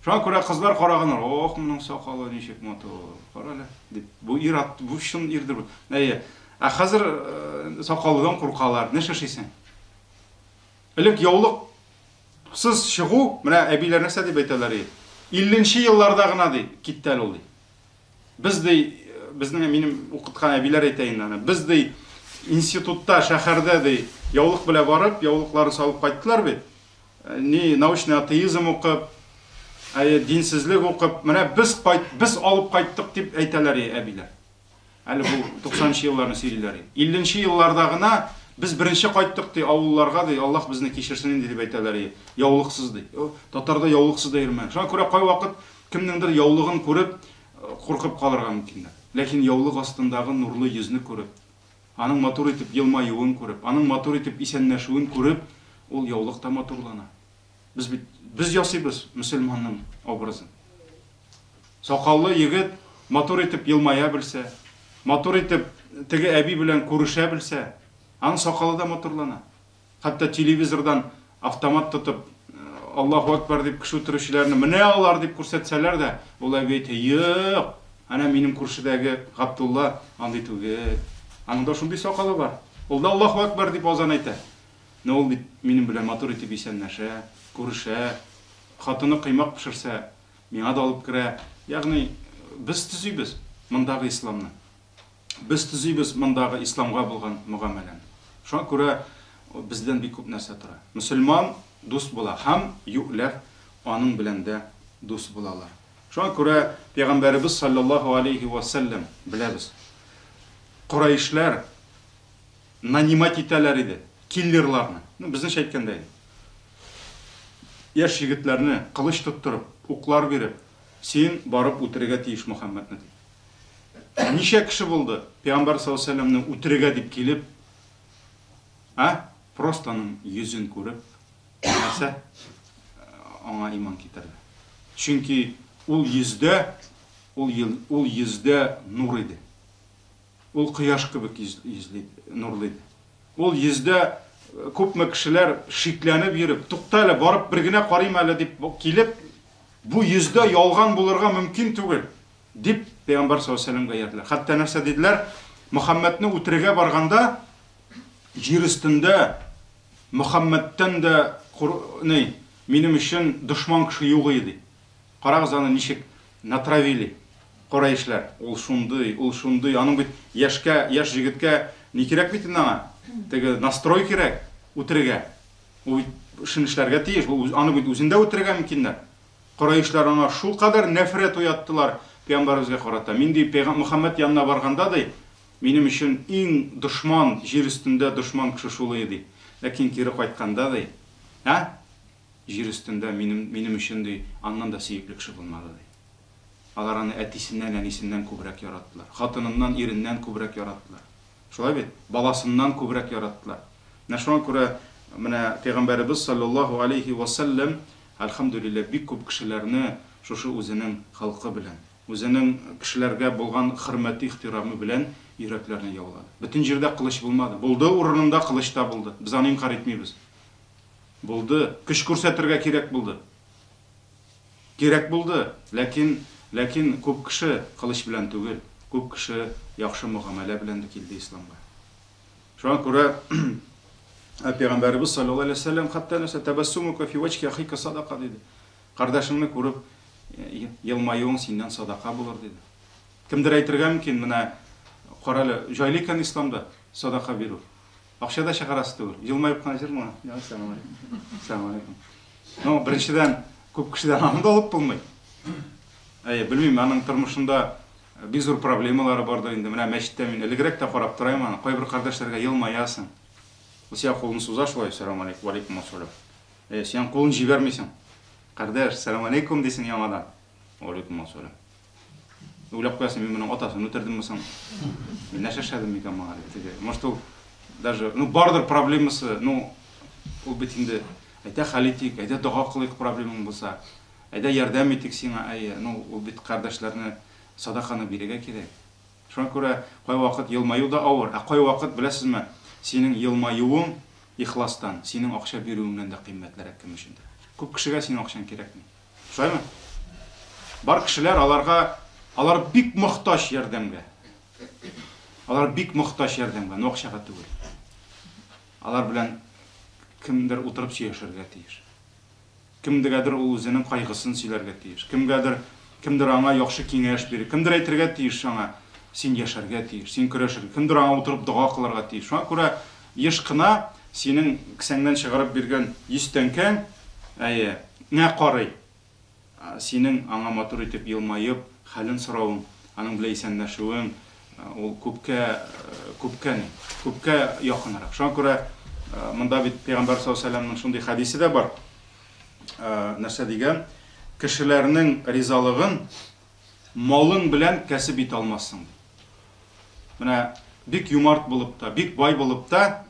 Шуңа күрә кызлар караганнар, ох, моның сакалы ничек матур, кара әле, дип. Бу ир-ат, бу чын ирдер бу. Әйе. Ә хәзер сакаллыдан куркалар. Нәрсә эшлисең? Элек яулыксыз чыгу, менә әбиләр нәрсә дип әйтәләр, 50 нче елларда гына ди, китте әле ул ди. Без ди, безнең минем укыткан әбиләр әйтә инде аны. Без ди институтта, шәһәрдә ди, яулык белән барып, яулыкларын салып кайттылар бит. Ни научный атеизм укып, әйе, динсезлек укып, менә без кайт, без алып кайттык дип әйтәләр әбиләр. Әле бу 90 нчы елларны сөйлиләр. 50 нче елларда гына без беренче кайттык ди авылларга ди, Аллаһ безне кичерсен инде дип әйтәләр, яулыксыз ди. Татарда яулыксыз да йөрмәгән. Шуңа күрә кайвакыт кемнеңдер яулыгын күреп куркып калырга мөмкиннәр. Ләкин яулык астындагы нурлы йөзне күреп, аның матур итеп елмаюын күреп, аның матур итеп исәнләшүен күреп, ул яулык та матурлана. Без бит без ясыйбыз мөселманның образын. Сакаллы егет матур итеп елмая белсә, матур итеп теге әби белән күрешә белсә, аның сакалы да матурлана. Хәтта телевизордан автомат тотып, Аллаһу Акбар дип кеше үтерүчеләрне менә алар дип күрсәтсәләр дә, ул әби әйтә, юк, әнә минем күршедәге Габдулла андый түгел. Аның да шундый сакалы бар. Ул да Аллаһу Акбар дип азан әйтә. Но ул бит минем белән матур итеп исәнләшә, күрешә. Хатыны коймак пешерсә, миңа да алып керә. Ягъни без төзибез мондагы исламны. Без төзибез мондагы исламга булган мөгамәләне. Шуңа күрә бездән бик күп нәрсә тора. Мөселман дус була һәм юләр аның белән дә дус булалар. Шуңа күрә Пәйгамбәребез саллаллаһу алейһи вә сәлләм, беләбез, Курайшләр нанимать итәләр иде киллерларны. Ну, безнеңчә әйткәндә инде. Яшь егетләрне кылыч тоттырып, уклар биреп, син барып үтерергә тиеш Мөхәммәдне дип. Ничә кеше булды, Пәйгамбәр саллаллаһу алейһи ва сәлләмне үтерергә дип килеп, ә? Просто аның йөзен күреп, нәрсә? Аңа иман китерде. Чөнки ул йөздә, ул, ул йөздә нур иде. Ул кояш кебек йөзле, нурлы иде. Ул йөздә күпме кешеләр шикләнеп йөреп, тукта әле, барып бер генә карыйм әле дип килеп, бу йөздә ялган булырга мөмкин түгел. Дип, Пәйгамбәр саллаллаһу алейһи ва сәлләмгә иярделәр. Хәтта нәрсә диделәр? Мөхәммәдне үтерергә барганда, җир өстендә Мөхәммәдтән дә ни, минем өчен дошман кеше юк иде, ди. Карагыз аны ничек натравили корайшләр. Ул шундый, ул шундый. Аның бит яшькә, яшь җегеткә ни кирәк бит инде аңа? Теге настрой кирәк үтерергә. Ул бит эшен эшләргә тиеш. Ул аны бит үзен дә үтерергә мөмкиннәр. Корайшлар аңа шулкадәр нәфрәт уяттылар пәйгамбәребезгә карата. Мин, ди, пәйгам Мөхәммәд янына барганда, ди, минем өчен иң дошман, җир өстендә дошман кеше шул иде, ди. Ләкин кире кайтканда, ди, ә? Җир өстендә минем, минем өчен, ди, аннан да сөекле кеше булмады, ди. Алар аны әтисеннән, әнисеннән күбрәк яраттылар. Хатыныннан, иреннән күбрәк яраттылар. Шулай бит? Баласыннан күбрәк яраттылар. Менә шуңа күрә менә пәйгамбәребез саллаллаһу алейһи ва сәлләм, әлхәмдүлилләһ, бик күп кешеләрне шушы үзенең холкы белән, үзенең кешеләргә булган хөрмәте, ихтирамы белән йөрәкләрне яулады. Бөтен җирдә кылыч булмады. Булды, урынында кылыч та булды. Без аны инкарь итмибез. Булды. Көч күрсәтергә кирәк булды. Кирәк булды, ләкин, ләкин күп кеше кылыч белән түгел, күп кеше яхшы мөгамәлә белән дә килде исламга. Шуңа күрә Пәйгамбәребез саллаллаһу алейһи ва сәлләм хәтта нәрсә тәбәссумука фи вәҗһи ахика садака диде. Кардәшеңне күреп елмаюың синнән садака булыр диде. Кемдер әйтергә мөмкин, менә карале, җайлы икән исламда садака бирү. Акча да чыгарасы түгел. Елмаеп кына җыр моңа. Я, сәлам алейкум. Сәлам алейкум. Ну, беренчедән, күп кешедән аны да алып булмый. Әйе, белмим, аның тормышында бик зур проблемалары бардыр инде. Менә мәчеттә мин элегрәк тә карап торайм аны. Кайбер кардәшләргә елмаясың. Ул сиңа кулын суза шулай, сәлам алейкум, валейкум ассалам. Әйе, син кулын җибәрмисең. Кардәш, сәлам алейкум дисең яңадан. Валейкум ассалам. Уйлап куясың, мин моның атасын үтердемме соң? Мин нәрсә эшләдем микән моңа дип. Теге, может ул даже, ну бардыр проблемасы, ну ул бит инде әйдә хәл итик, әйдә дога кылыйк проблемаң булса. Әйдә ярдәм итик сиңа, әйе, ну ул бит кардәшләрне садаканы бирергә кирәк. Шуңа күрә кайвакыт елмаю да авыр, ә кайвакыт, беләсезме, синең елмаюың ихластан, синең акча бирүеңнән дә кыйммәтлерәк кем өчендер. Күп кешегә синең акчаң кирәкми. Шулаймы? Бар кешеләр аларга, алар бик мохтаҗ ярдәмгә. Алар бик мохтаҗ ярдәмгә, но акчага түгел. Алар белән кемдер утырып сөйләшергә тиеш. Кемдергәдер ул үзенең кайгысын сөйләргә тиеш. Кемгәдер, кемдер аңа яхшы киңәш бирер. Кемдер әйтергә тиеш аңа, син яшәргә тиеш, син көрәшергә. Кемдер аңа утырып дога кылырга тиеш. Шуңа күрә еш кына синең кесәңнән чыгарып биргән 100 тәңкәң, әйе, ңә карый. Синең аңа матур итеп елмаеп, хәлен соравың, аның белән исәнләшүең, ул күпкә, күпкә ни, күпкә якынрак. Шуңа күрә монда бит Пәйгамбәр саллаллаһу алейһи ва сәлләмнең шундый хәдисе дә бар. Нәрсә дигән? Кешеләрнең ризалыгын малың белән кәсеп итә алмассың. Менә бик юмарт булып та, бик бай булып та,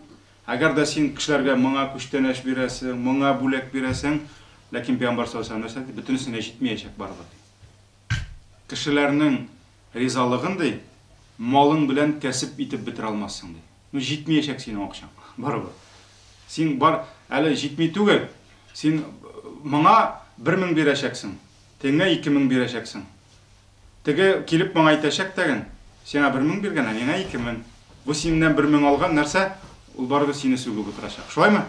Әгәр дә син кешеләргә моңа күчтәнәч бирәсең, моңа бүләк бирәсең, ләкин Пәйгамбәр саллаллаһу алейһи ва сәлләм нәрсә ди? Бөтенесенә җитмәячәк барыбер, ди. Кешеләрнең ризалыгын, ди, малың белән кәсеп итеп бетерә алмассың, ди. Ну, җитмәячәк синең акчаң, барыбер. Син бар, әле җитми түгел, Син моңа 1000 бирәчәксең, тегеңә 2000 бирәчәксең. Теге килеп моңа әйтәчәк тәген, сиңа 1000 биргән, ә миңа 2000. Бу синнән 1000 алган нәрсә, ул барыбер сине сүгеп утырачак. Шулаймы?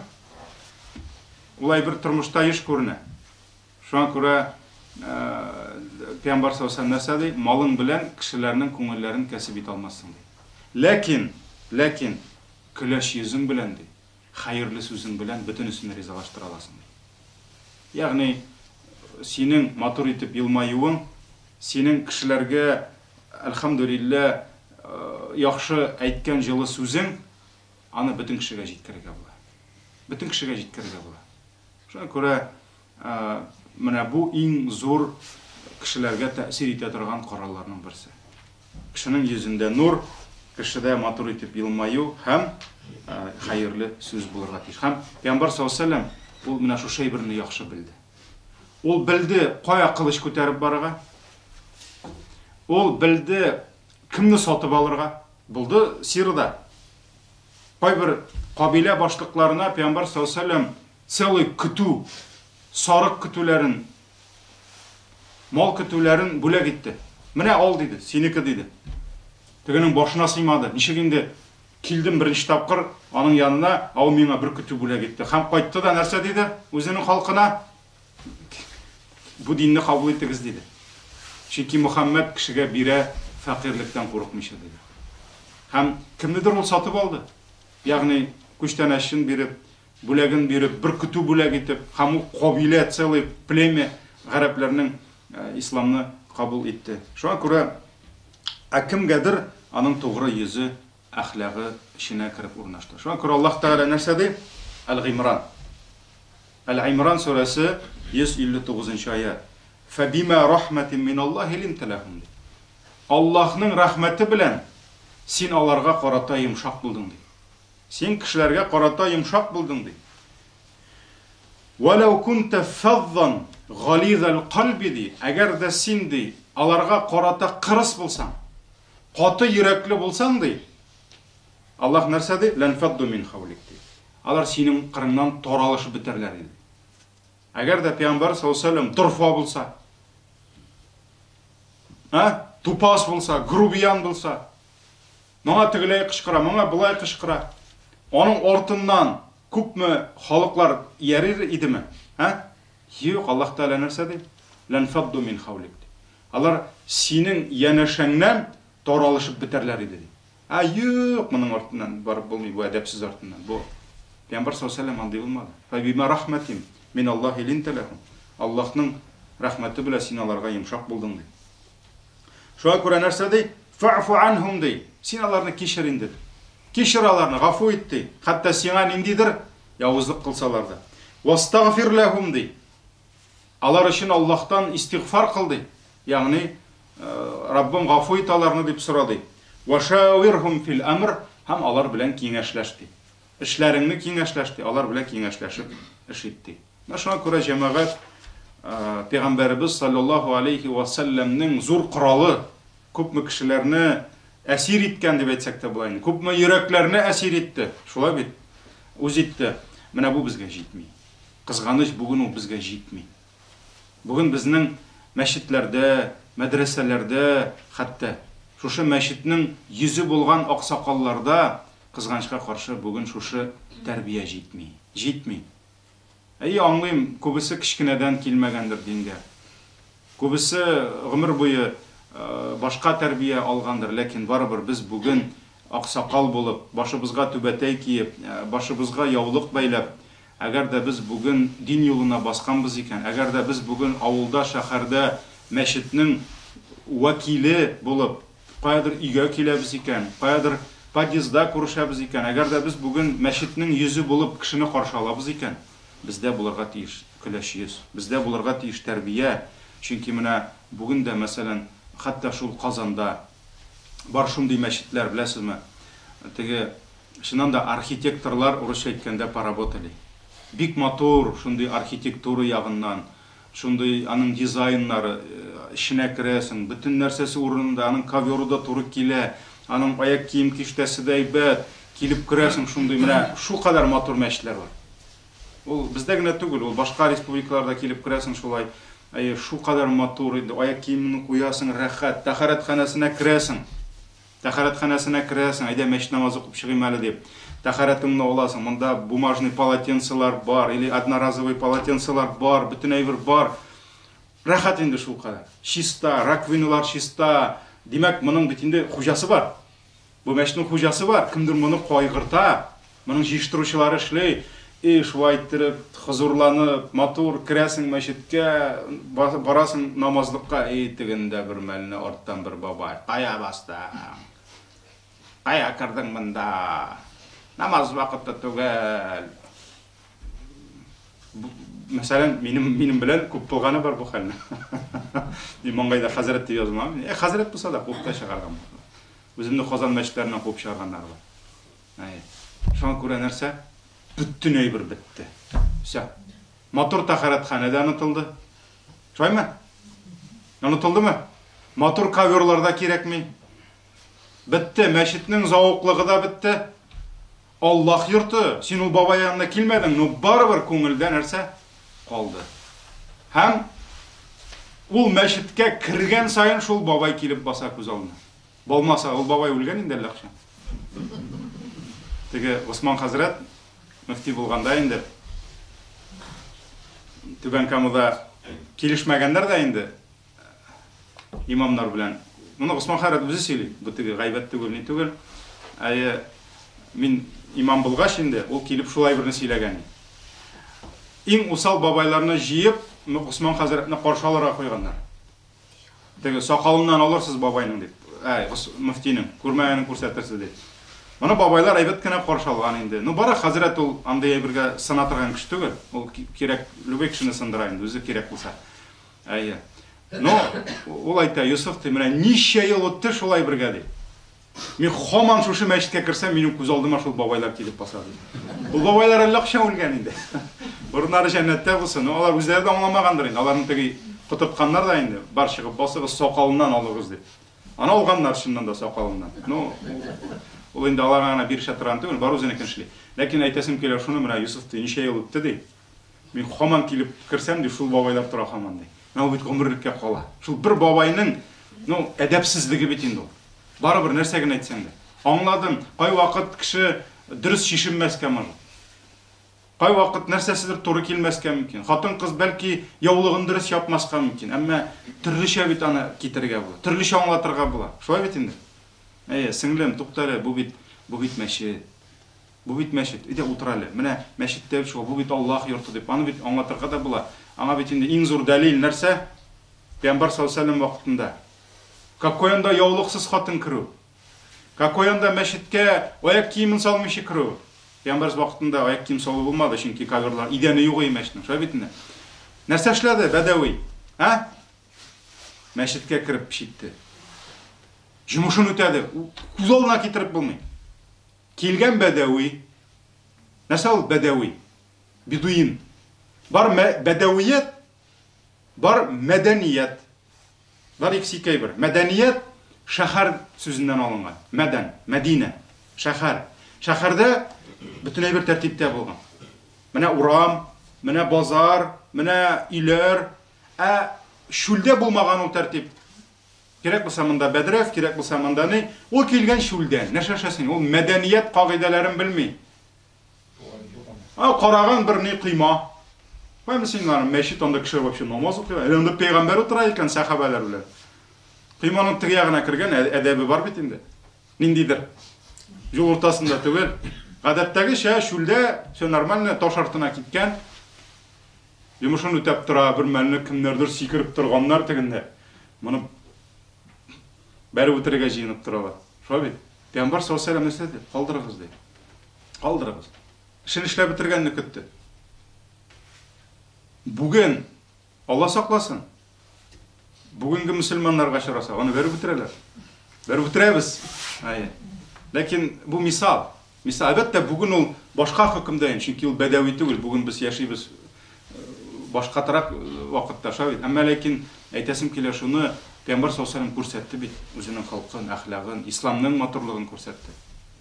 Ул әйбер тормышта еш күренә. Шуңа күрә Пәйгамбәр саллаллаһу алейһи нәрсә ди? Малың белән кешеләрнең күңелләрен кәсеп итә алмассың ди. Ләкин, ләкин көләч йөзең белән ди, хәерле сүзең белән бөтенесен ризалаштыра аласың ди. Ягъни синең матур итеп елмаюың, синең кешеләргә әлхәмдүлиллә яхшы әйткән җылы сүзең аны бөтен кешегә җиткерергә була. Бөтен кешегә җиткерергә була. Шуңа күрә менә бу иң зур кешеләргә тәэсир итә торган коралларның берсе. Кешенең йөзендә нур, кешедә матур итеп елмаю һәм хәерле сүз булырга тиеш. Һәм Пәйгамбәр саллаллаһу алейһи ва сәлләм ул менә шушы әйберне яхшы белде. Ул белде, кая кылыч күтәреп барырга. Ул белде, кемне сатып алырга. Булды Сирада. Кайбер кабилә башлыкларына Пәйгамбәр саллаллаһу алейһи ва сәлләм целый көтү, сарык көтүләрен, мал көтүләрен бүләк итте. Менә ал, диде, синеке, диде. Тегенең башына сыймады. Ничек инде килдем беренче тапкыр аның янына, ә ул миңа бер көтү бүләк итте. Һәм кайтты да нәрсә диде үзенең халкына? Бу динне кабул итегез, диде. Чөнки Мөхәммәд кешегә бирә фәкыйрьлектән курыкмыйча, диде. Һәм кемнедер ул сатып алды. Ягъни күчтәнәчен биреп, бүләген биреп, бер көтү бүләк итеп, һәм ул кабилә, целый племя гарәпләрнең исламны кабул итте. Шуңа күрә, ә кемгәдер аның тугры йөзе, әхлагы эченә кереп урнашты. Шуңа күрә Аллаһ Тәгалә нәрсә ди? Әл-Гыймран. Әл-Гыймран сүрәсе 159 нчы аять. Фәбима рахмәтин миналлаһи линтә ләһум ди. Аллаһның рәхмәте белән син аларга карата йомшак булдың ди. Син кешеләргә карата йомшак булдың, ди. Вәләү кунтә фәззан гализәл кальби, ди. Әгәр дә син, ди, аларга карата кырыс булсаң, каты йөрәкле булсаң, ди, Аллаһ нәрсә ди? Ләнфәдду мин хаулик, ди. Алар синең кырыңнан таралышып бетәрләр иде. Әгәр дә пәйгамбәр саллаллаһу алейһи ва сәлләм дорфа булса, ә, тупас булса, грубиян булса, Моңа тегеләй кычкыра, моңа болай кычкыра. Аның артыннан күпме халыклар иярер идеме? Ә? Юк, Аллаһ Тәгалә нәрсә ди? Ләнфадду мин хаулик ди. Алар синең янәшәңнән таралышып бетәрләр иде ди. Ә юк, моның артыннан барып булмый, бу әдәпсез артыннан. Бу Пәйгамбәр саллаллаһу алейһи ва сәлләм андый булмады. Фәбима рахматин мин Аллаһи линта ләһум. Аллаһның рәхмәте белән син аларга йомшак булдың ди. Шуңа күрә нәрсә ди? Фәгъфу анһум ди. Син аларны кичер инде. Кичер аларны, гафу ит ди. Хәтта сиңа ниндидер явызлык кылсалар да. Вастагфир ләһум ди. Алар өчен Аллаһтан истигъфар кыл ди. Ягъни э, Раббым гафу ит аларны дип сора ди. Вашавирхум фил әмр һәм алар белән киңәшләш ди. Эшләреңне киңәшләш ди, алар белән киңәшләшеп эш ит ди. Менә шуңа күрә җәмәгать Пәйгамбәребез саллаллаһу алейхи ва сәлләмнең зур коралы күпме кешеләрне әсир иткән дип әйтсәк тә була инде. Күпме йөрәкләрне әсир итте. Шулай бит? Үз итте. Менә бу безгә җитми. Кызганыч, бүген ул безгә җитми. Бүген безнең мәчетләрдә, мәдрәсәләрдә, хәтта шушы мәчетнең йөзе булган аксакалларда, кызганычка каршы, бүген шушы тәрбия җитми. Җитми. Әйе, аңлыйм, күбесе кечкенәдән килмәгәндер дингә. Күбесе гомер буе башка тәрбия алгандыр, ләкин барыбер без бүген аксакал булып, башыбызга түбәтәй киеп, башыбызга яулык бәйләп, әгәр дә без бүген дин юлына басканбыз икән, әгәр дә без бүген авылда, шәһәрдә мәчетнең вәкиле булып, каядыр өйгә киләбез икән, каядыр подъездда күрешәбез икән, әгәр дә без бүген мәчетнең йөзе булып кешене каршы алабыз икән, бездә булырга тиеш көләч йөз, бездә булырга тиеш тәрбия, чөнки менә бүген дә, мәсәлән, хәтта шул Казанда бар шундый мәчетләр, беләсезме, теге, чыннан да, архитекторлар, урысча әйткәндә, поработали. Бик матур шундый архитектура ягыннан, Шундый аның дизайннары, эченә керәсең, бөтен нәрсәсе урынында, аның коверы да туры килә, аның аяк кием киштәсе дә әйбәт, килеп керәсең, шундый менә шулкадәр матур мәчетләр бар. Ул бездә генә түгел, ул башка республикаларда килеп керәсең шулай. Әйе, шулкадәр матур инде, аяк киемеңне куясың, рәхәт, тәһарәтханәсенә керәсең. Тәһарәтханәсенә керәсең, әйдә мәчет намазы укып чыгыйм әле дип. Тәһарәтеңне аласың, монда бумажный полотенцелар бар, или одноразовый полотенцелар бар, бөтен әйбер бар. Рәхәт инде шулкадәр. Чиста, раковиналар чиста. Димәк, моның бит инде хуҗасы бар. Бу мәчетнең хуҗасы бар, кемдер моны кайгырта, моның җыештыручылары эшли. И, шулай иттереп, хозурланып, матур керәсең мәчеткә, барасың намазлыкка, и, тегендә бер мәлне арттан бер бабай, кая бастың? Кая кердең монда? Намаз вакыты түгел. Мәсәлән, минем минем белән күп булганы бар бу хәлне. Мин маңгайда хәзрәт дип язмам. Э, хәзрәт булса да куып та чыгарган. Үземне Казан мәчетләреннән куып чыгарганнар бар. Әйе. Шуңа күрә нәрсә? Бөтен әйбер бетте. Всё. Матур тәһарәтханә дә онытылды. Шулаймы? Онытылдымы? Матур коверлар да кирәкми. Бетте, мәчетнең зәвыклыгы да бетте. Аллаһ йорты, син ул бабай янына килмәдең, но барыбер күңелдә нәрсә калды. Һәм ул мәчеткә кергән саен шул бабай килеп баса күз алдына. Булмаса, ул бабай үлгән инде әллә кайчан. Теге Госман хәзрәт мөфти булганда инде Түбән Камада килешмәгәннәр дә инде имамнар белән. Моны Госман хәзрәт үзе сөйли. Бу теге гайбәт түгел, ни түгел. Әйе, мин имам булгач инде, ул килеп шулай берне сөйләгән. Иң усал бабайларны җыеп, Госман хәзрәтне каршы алырга куйганнар. Теге сакалыннан алырсыз бабайның дип. Әй, мөфтинең, күрмәгәнен күрсәтерсез дип. Моны бабайлар әйбәт кенә каршы алган инде. Ну, бары хәзрәт ул андый әйбергә сына торган кеше түгел. Ул кирәк, любой кешене сындыра инде, үзе кирәк булса. Әйе. Но ул әйтә, Йосыф ди, менә ничә ел үтте шулай бергә ди. Мин һаман шушы мәчеткә керсәм, минем күз алдыма шул бабайлар килеп баса ди. Ул бабайлар әллә кайчан үлгән инде. Урыннары җәннәттә булсын. Но алар үзләре дә аңламагандыр инде. Аларны теге котыртканнар да инде. Бар чыгып басыгыз, сакалыннан алыгыз дип. Аны алганнар чыннан да сакалыннан. Ну, ул инде аларга гына бирешә торган түгел, бар үзенекен эшли. Ләкин әйтәсем килә шуны, менә Йосыф ди, ничә ел үтте ди. Мин һаман килеп керсәм, ди, шул бабайлар тора һаман, ди. Менә ул бит гомерлеккә кала. Шул бер бабайның, ну, әдәпсезлеге бит инде ул. Барыбер нәрсә генә әйтсәң дә. Аңладым, кайвакыт кеше дөрес чишенмәскә может. Кайвакыт нәрсәседер туры килмәскә мөмкин. Хатын-кыз бәлки яулыгын дөрес япмаска мөмкин. Әмма төрлечә бит аны китерергә була. Төрлечә аңлатырга була. Шулай бит инде. Әйе, сеңлем, тукта әле, бу бит, бу бит мәчет. Бу бит мәчет, әйдә утыр әле. Менә мәчеттә бит шул, бу бит Аллаһ йорты дип, аны бит аңлатырга да була. Аңа бит инде иң зур дәлил нәрсә? Пәйгамбәр саллаллаһу алейһи вакытында. Какой анда яулыксыз хатын керү? Какой анда мәчеткә аяк киемен салмыйча керү? Пәйгамбәр вакытында аяк кием салу булмады, чөнки коверлар, идәне юк иде мәчетнең. Шулай бит инде. Нәрсә эшләде бәдәви? А? Мәчеткә кереп җитте. Җомышын үтәде. Күз алдына китереп булмый. Килгән бәдәви. Нәрсә ул бәдәви? Бедуин. Бар бәдәвият, бар мәдәният. Бар икесе ике әйбер. Мәдәният шәһәр сүзеннән алынган. Мәдән, Мәдинә, шәһәр. Шәһәрдә бөтен әйбер тәртиптә булган. Менә урам, менә базар, менә өйләр. Ә чүлдә булмаган ул тәртип. Кирәк булса монда бәдрәф, кирәк булса монда ни. Ул килгән чүлдән. Нәрсә эшләсен? Ул мәдәният кагыйдәләрен белми. А караган бер ни койма. Каймы син аны мәчет анда кешеләр вообще намаз укый. Әле анда пәйгамбәр утыра икән сәхабәләр белән. Койманың теге ягына кергән әдәбе бар бит инде. Ниндидер. Юл уртасында түгел. Гадәттәгечә чүлдә все нормально, таш артына киткән. Йомышын үтәп тора, бер мәлне кемнәрдер сикереп торганнар тегендә. Моны бәреп үтерергә җыенып торалар. Шулай бит? Пәйгамбәр саллаллаһу алейһи нәрсә диде? Калдырыгыз ди. Калдырыгыз. Эшен эшләп бетергәнне көтте. Бүген Алла сакласын. Бүгенге мөселманнарга очраса, аны бәреп үтерәләр. Бәреп үтерәбез. Әйе. Ләкин бу мисал. Мисал, әлбәттә, бүген ул башка хөкемдә инде, чөнки ул бәдәви түгел, бүген без яшибез башкатрак вакытта, шулай бит. Әмма ләкин әйтәсем килә шуны, Пәйгамбәр саллаллаһу алейһи күрсәтте бит үзенең халкын, әхлагын, исламның матурлыгын күрсәтте.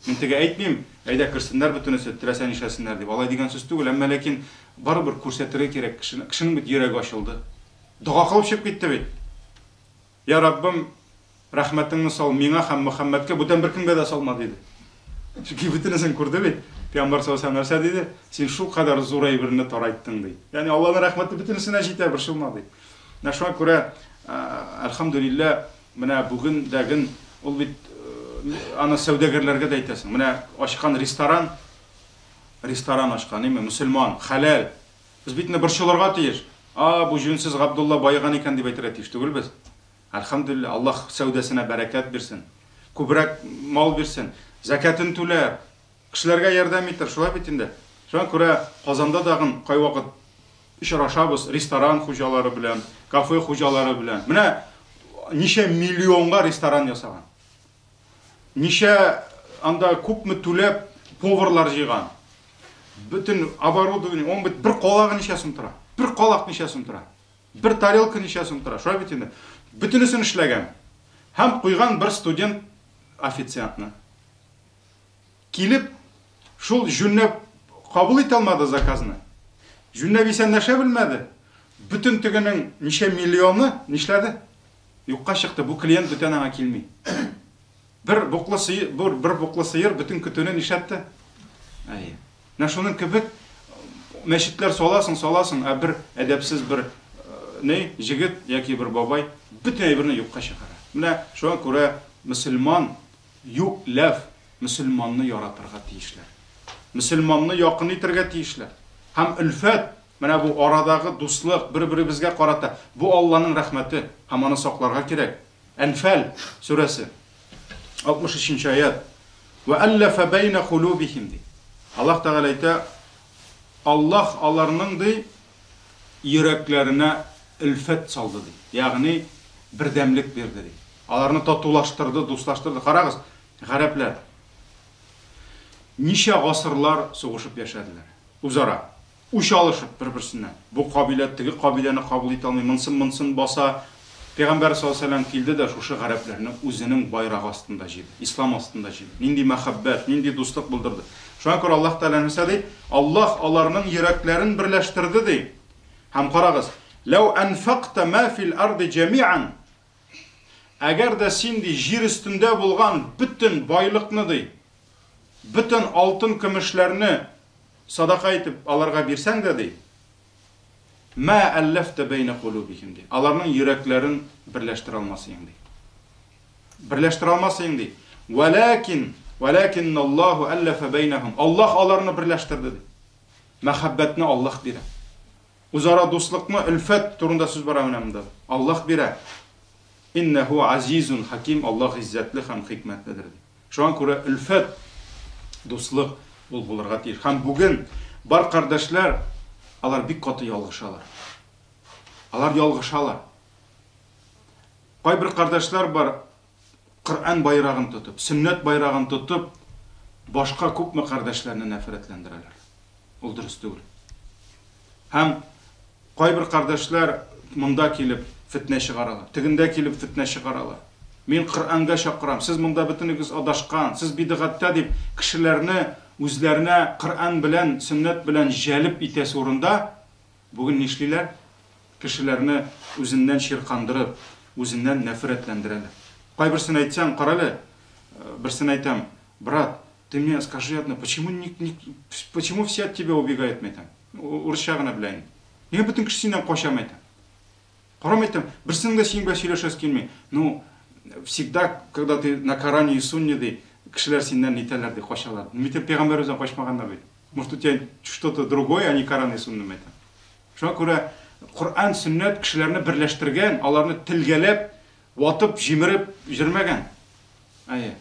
Мин теге әйтмим, әйдә керсеннәр бөтенесе, теләсә нишләсеннәр дип. Алай дигән сүз түгел, әмма ләкин Барыбер күрсәтергә кирәк кешене. Кешенең бит йөрәге ачылды. Дога кылып чыгып китте бит. Я Раббым, рәхмәтеңне сал миңа һәм Мөхәммәдкә, бүтән беркемгә дә салма, диде. Чөнки бөтенесен күрде бит. Пәйгамбәр саллаллаһу алейһи нәрсә диде? Син шулкадәр зур әйберне тарайттың, ди. Ягъни Аллаһның рәхмәте бөтенесенә җитә, борчылма, ди. Менә шуңа күрә, әлхәмдүлилләһ, менә бүген дәген ул бит аны сәүдәгәрләргә дә әйтәсең. Менә ачкан ресторан, ресторан ачкан, әйме, мөселман, хәләл. Без бит инде борчылырга тиеш. А, бу җүнсез Габдулла баеган икән дип әйтергә тиеш түгелбез. Әлхәмдүлилләһ, Аллаһ сәүдәсенә бәрәкәт бирсен. Күбрәк мал бирсен. Зәкятен түләр. Кешеләргә ярдәм итер, шулай бит инде. Шуңа күрә Казанда тагын кайвакыт очрашабыз ресторан хуҗалары белән, кафе хуҗалары белән. Менә ничә миллионга ресторан ясаган. Ничә анда күпме түләп поварлар җыйган. Бөтен оборудование, он бит бер калагы ничә сум тора? Бер калак ничә сум тора? Бер тарелка ничә сум тора? Шулай бит инде. Бөтенесен эшләгән. Һәм куйган бер студент официантны. Килеп, шул җүнләп кабул итә алмады заказны. Җүнләп исәнләшә белмәде. Бөтен тегенең ничә миллионы нишләде? Юкка чыкты. Бу клиент бүтән аңа килми. Бер буклы сыер, бер, бер буклы сыер бөтен көтүне нишләтте? Әйе. Менә шуның кебек мәчетләр саласың, саласың, ә бер әдәпсез бер ни, җегет яки бер бабай бөтен әйберне юкка чыгара. Менә шуңа күрә мөселман юк ләф мөселманны яратырга тиешләр. Мөселманны якын итәргә тиешләр. Һәм өлфәт, менә бу арадагы дуслык, бер-беребезгә карата, бу Алланың рәхмәте һәм аны сакларга кирәк. Әнфәл сүрәсе, 63 нче аять. Вә әлләфә бәйнә кулубихим ди. Аллаһ Тәгалә әйтә, Аллаһ аларның ди йөрәкләренә өлфәт салды ди. Ягъни бердәмлек бирде ди. Аларны татулаштырды, дуслаштырды. Карагыз, гарәпләр ничә гасырлар сугышып яшәделәр үзара. Үч алышып бер-берсеннән. Бу кабилә теге кабиләне кабул итә алмый, монсын монсын баса. Пәйгамбәр саллаллаһу алейһи ва сәлләм килде дә шушы гарәпләрне үзенең байрагы астында җыйды, ислам астында җыйды. Нинди мәхәббәт, нинди дуслык булдырды. Шуңа күрә Аллаһ Тәгалә нәрсә ди? Аллаһ аларның йөрәкләрен берләштерде ди. Һәм карагыз, Ләү әнфакта ма фил арди җәмиан. Әгәр дә син ди җир өстендә булган бөтен байлыкны ди, бөтен алтын-көмешләрне Садака итеп аларга бирсәң дә, ди, Мә әлләфтә бәйнә кулубихим, ди, аларның йөрәкләрен берләштерә алмас идең, ди. Берләштерә алмас идең, ди. Вәләкин, вәләкинналлаһу әлләфә бәйнәһум. Аллаһ аларны берләштерде, ди. Мәхәббәтне Аллаһ бирә. Үзара дуслыкны, өлфәт турында сүз бара менә монда. Аллаһ бирә. Иннәһу азизун хаким, Аллаһ гыйззәтле һәм хикмәтледер, ди. Шуңа күрә өлфәт, дуслык ул булырга тиеш. Һәм бүген бар кардәшләр, алар бик каты ялгышалар. Алар ялгышалар. Кайбер кардәшләр бар, Коръән байрагын тотып, сөннәт байрагын тотып, башка күпме кардәшләрне нәфрәтләндерәләр. Ул дөрес түгел. Һәм кайбер кардәшләр монда килеп фетнә чыгаралар, тегендә килеп фетнә чыгаралар. Мин Коръәнгә чакырам, сез монда бөтенегез адашкан, сез бидгатьтә дип кешеләрне үзләренә Коръән белән, сөннәт белән җәлеп итәсе урында, бүген нишлиләр? Кешеләрне үзеннән чиркандырып, үзеннән нәфрәтләндерәләр. Кайберсен әйтсәң, карале, берсен әйтәм, брат, ты мне скажи одно, почему, не, не, почему все от тебя убегают, мен әйтәм. Урысча гына белә инде. Нигә бөтен кеше синнән кача, мен әйтәм. Карам әйтәм, берсенең дә синең белән сөйләшәсе килми. Ну, всегда, когда ты на Коране и Сунне, ди, кешеләр синнән нитәләр, ди, качалар. Мин әйтәм, пәйгамбәребездән качмаганнар бит. Может, у тебя что-то другое, а не Коран и Сунна, мен әйтәм. Шуңа күрә Коръән, сөннәт кешеләрне берләштергән, аларны телгәләп, ватып, җимереп җөрмәгән. Әйе.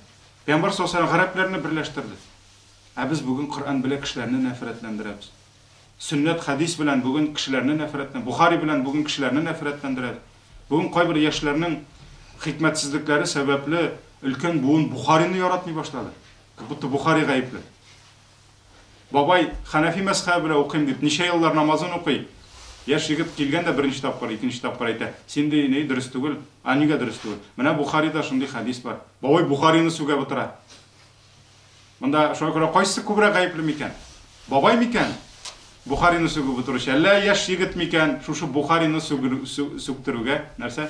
Пәйгамбәр саллаллаһу алейһи гарәпләрне берләштерде. Ә без бүген Коръән белән кешеләрне нәфрәтләндерәбез. Сөннәт, хәдис белән бүген кешеләрне нәфрәтлән, Бухари белән бүген кешеләрне нәфрәтләндерәбез. Бүген кайбер яшьләрнең хикмәтсезлекләре сәбәпле өлкән буын Бухарины яратмый башлады. Как будто Бухари гаепле. Бабай Хәнәфи мәзхәбе белән укыйм дип ничә еллар намазын укый. Яшь егет килгән дә беренче тапкыр, икенче тапкыр әйтә, син ди, ни, дөрес түгел. Ә нигә дөрес түгел? Менә Бухарида шундый хәдис бар. Бабай Бухарины сүгә утыра. Монда шуңа күрә кайсысы күбрәк гаепле микән? Бабай микән? Бухарины сүгеп утыручы. Әллә яшь егет микән, шушы Бухарины сүктерүгә нәрсә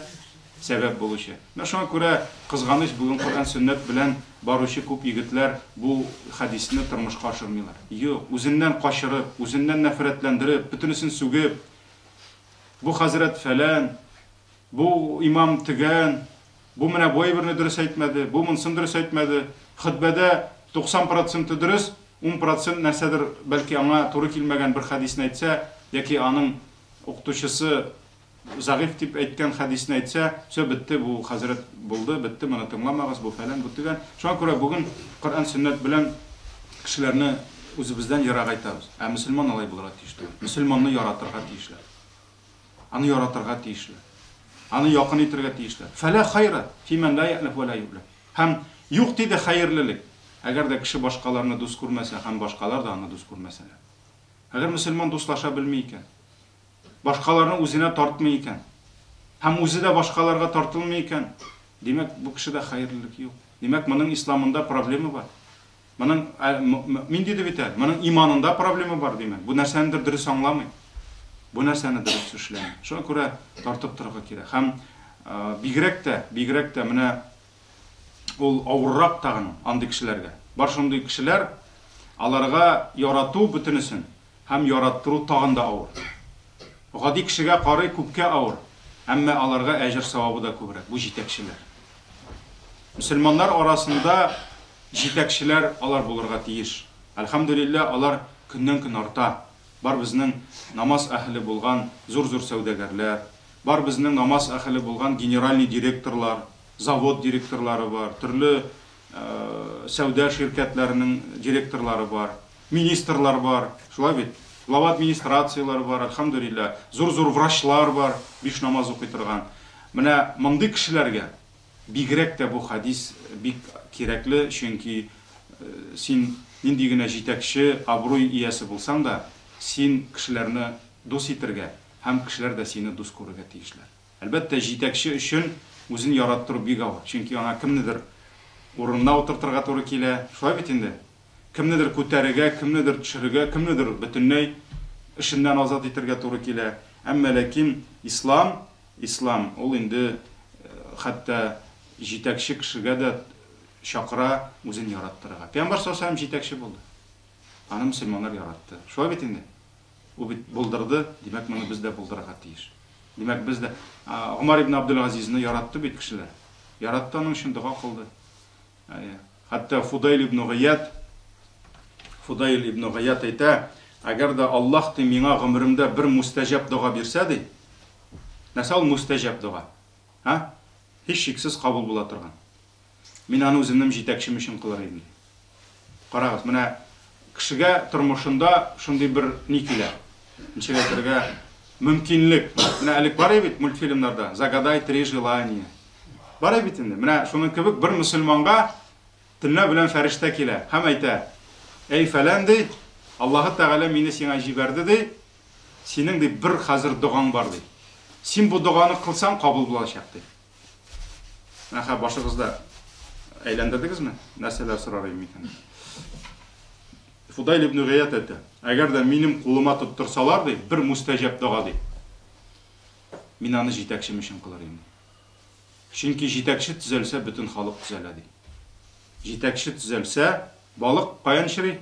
сәбәп булучы. Менә шуңа күрә кызганыч, бүген Коръән сөннәт белән баручы күп егетләр бу хәдисне тормышка ашырмыйлар. Юк, үзеннән качырып, үзеннән нәфрәтләндереп, бөтенесен сүгеп, бу хәзрәт фәлән, бу имам төгән, бу менә бу әйберне дөрес әйтмәде, бу монсын дөрес әйтмәде. Хөтбәдә 90 проценты дөрес, 10% нәрсәдер, бәлки аңа туры килмәгән бер хәдисне әйтсә, яки аның укытучысы зәгыйфь дип әйткән хәдисне әйтсә, все, бетте, бу хәзрәт булды, бетте, моны тыңламагыз, бу фәлән, бу төгән. Шуңа күрә бүген Коръән сөннәт белән кешеләрне үзебездән ерагайтабыз. Ә мөселман алай булырга тиеш түгел. Мөселманны яратырга тиешләр. Аны яратырга тиешләр. Аны якын итәргә тиешләр. Фәлә хайра фимән ла я'ләф вә ла ю'ләф. Һәм юк диде хәерлелек. Әгәр дә кеше башкаларны дус күрмәсә һәм башкалар да аны дус күрмәсәләр. Әгәр мөселман дуслаша белми икән, башкаларны үзенә тартмый икән, һәм үзе дә башкаларга тартылмый икән, димәк, бу кешедә хәерлелек юк. Димәк, моның исламында проблема бар. Моның, мин диде бит әле, моның иманында проблема бар, димәк. Бу нәрсәнедер дөрес аңламый. Бу нәрсәне дөрес эшләми. Шуңа күрә тартып торырга кирәк. Һәм бигрәк тә, бигрәк тә менә ул авыррак тагын андый кешеләргә. Бар шундый кешеләр, аларга ярату бөтенесен һәм яраттыру тагын да авыр. Гади кешегә карый күпкә авыр, әмма аларга әҗер-савабы да күбрәк. Бу җитәкчеләр. Мөселманнар арасында җитәкчеләр алар булырга тиеш. Әлхәмдүлилләһ, алар көннән-көн арта. Бар безнең намаз әһеле булган зур-зур сәүдәгәрләр, бар безнең намаз әһеле булган генеральный директорлар, завод директорлары бар, төрле сәүдә ширкәтләренең директорлары бар, министрлар бар, шулай бит? Глава администрацияләре бар, әлхәмдүлилләһ, зур-зур врачлар бар, биш намаз укый торган. Менә мондый кешеләргә бигрәк тә бу хәдис бик кирәкле, чөнки син нинди генә җитәкче, абруй иясе булсаң да, син кешеләрне дус итергә һәм кешеләр дә сине дус күрергә тиешләр. Әлбәттә, җитәкче өчен үзен яраттыру бик авыр, чөнки аңа кемнедер урынына утыртырга туры килә, шулай бит инде? Кемнедер күтәрергә, кемнедер төшерергә, кемнедер бөтенләй эшеннән азат итәргә туры килә. Әмма ләкин ислам, ислам ул инде хәтта җитәкче кешегә дә чакыра үзен яраттырырга. Пәйгамбәр саллаллаһу алейһи ва сәлләм җитәкче булды. Аны мөселманнар яратты. Шулай бит инде? Ул бит булдырды, димәк, моны без дә булдырырга тиеш. Димәк, без дә Гомар ибн Абдул-Газизны яратты бит кешеләр. Яратты, аның өчен дога кылды. Хәтта Фудайль ибн Гыяд, Фудайль ибн Гыяд әйтә, әгәр дә Аллаһ ди миңа гомеремдә бер мустәҗаб дога бирсә ди, нәрсә ул мустәҗаб дога? Һа? Һичшиксез кабул була торган. Мин аны үземнең җитәкчем өчен кылыр идем, ди. Карагыз, менә кешегә тормышында шундый бер ни килә. Ничек әйтергә, мөмкинлек. Менә элек бар бит мультфильмнарда «Загадай три желания». Бар бит инде. Менә шуның кебек бер мөселманга төнлә белән фәрештә килә һәм әйтә: "Әй фәлән ди, Аллаһы Тәгалә мине сиңа җибәрде ди, синең ди бер хәзер догаң бар ди. Син бу доганы кылсаң, кабул булачак ди. Менә хәзер башыгызда әйләндердегезме? Нәрсәләр сорар идем икән? Фудайл ибн Гыят әйтә, әгәр дә минем кулыма тоттырсалар, ди, бер мустәҗәб дога, ди. Мин аны җитәкчем өчен кылыр идем. Чөнки җитәкче төзәлсә, бөтен халык төзәлә, ди. Җитәкче төзәлсә, балык каян чери?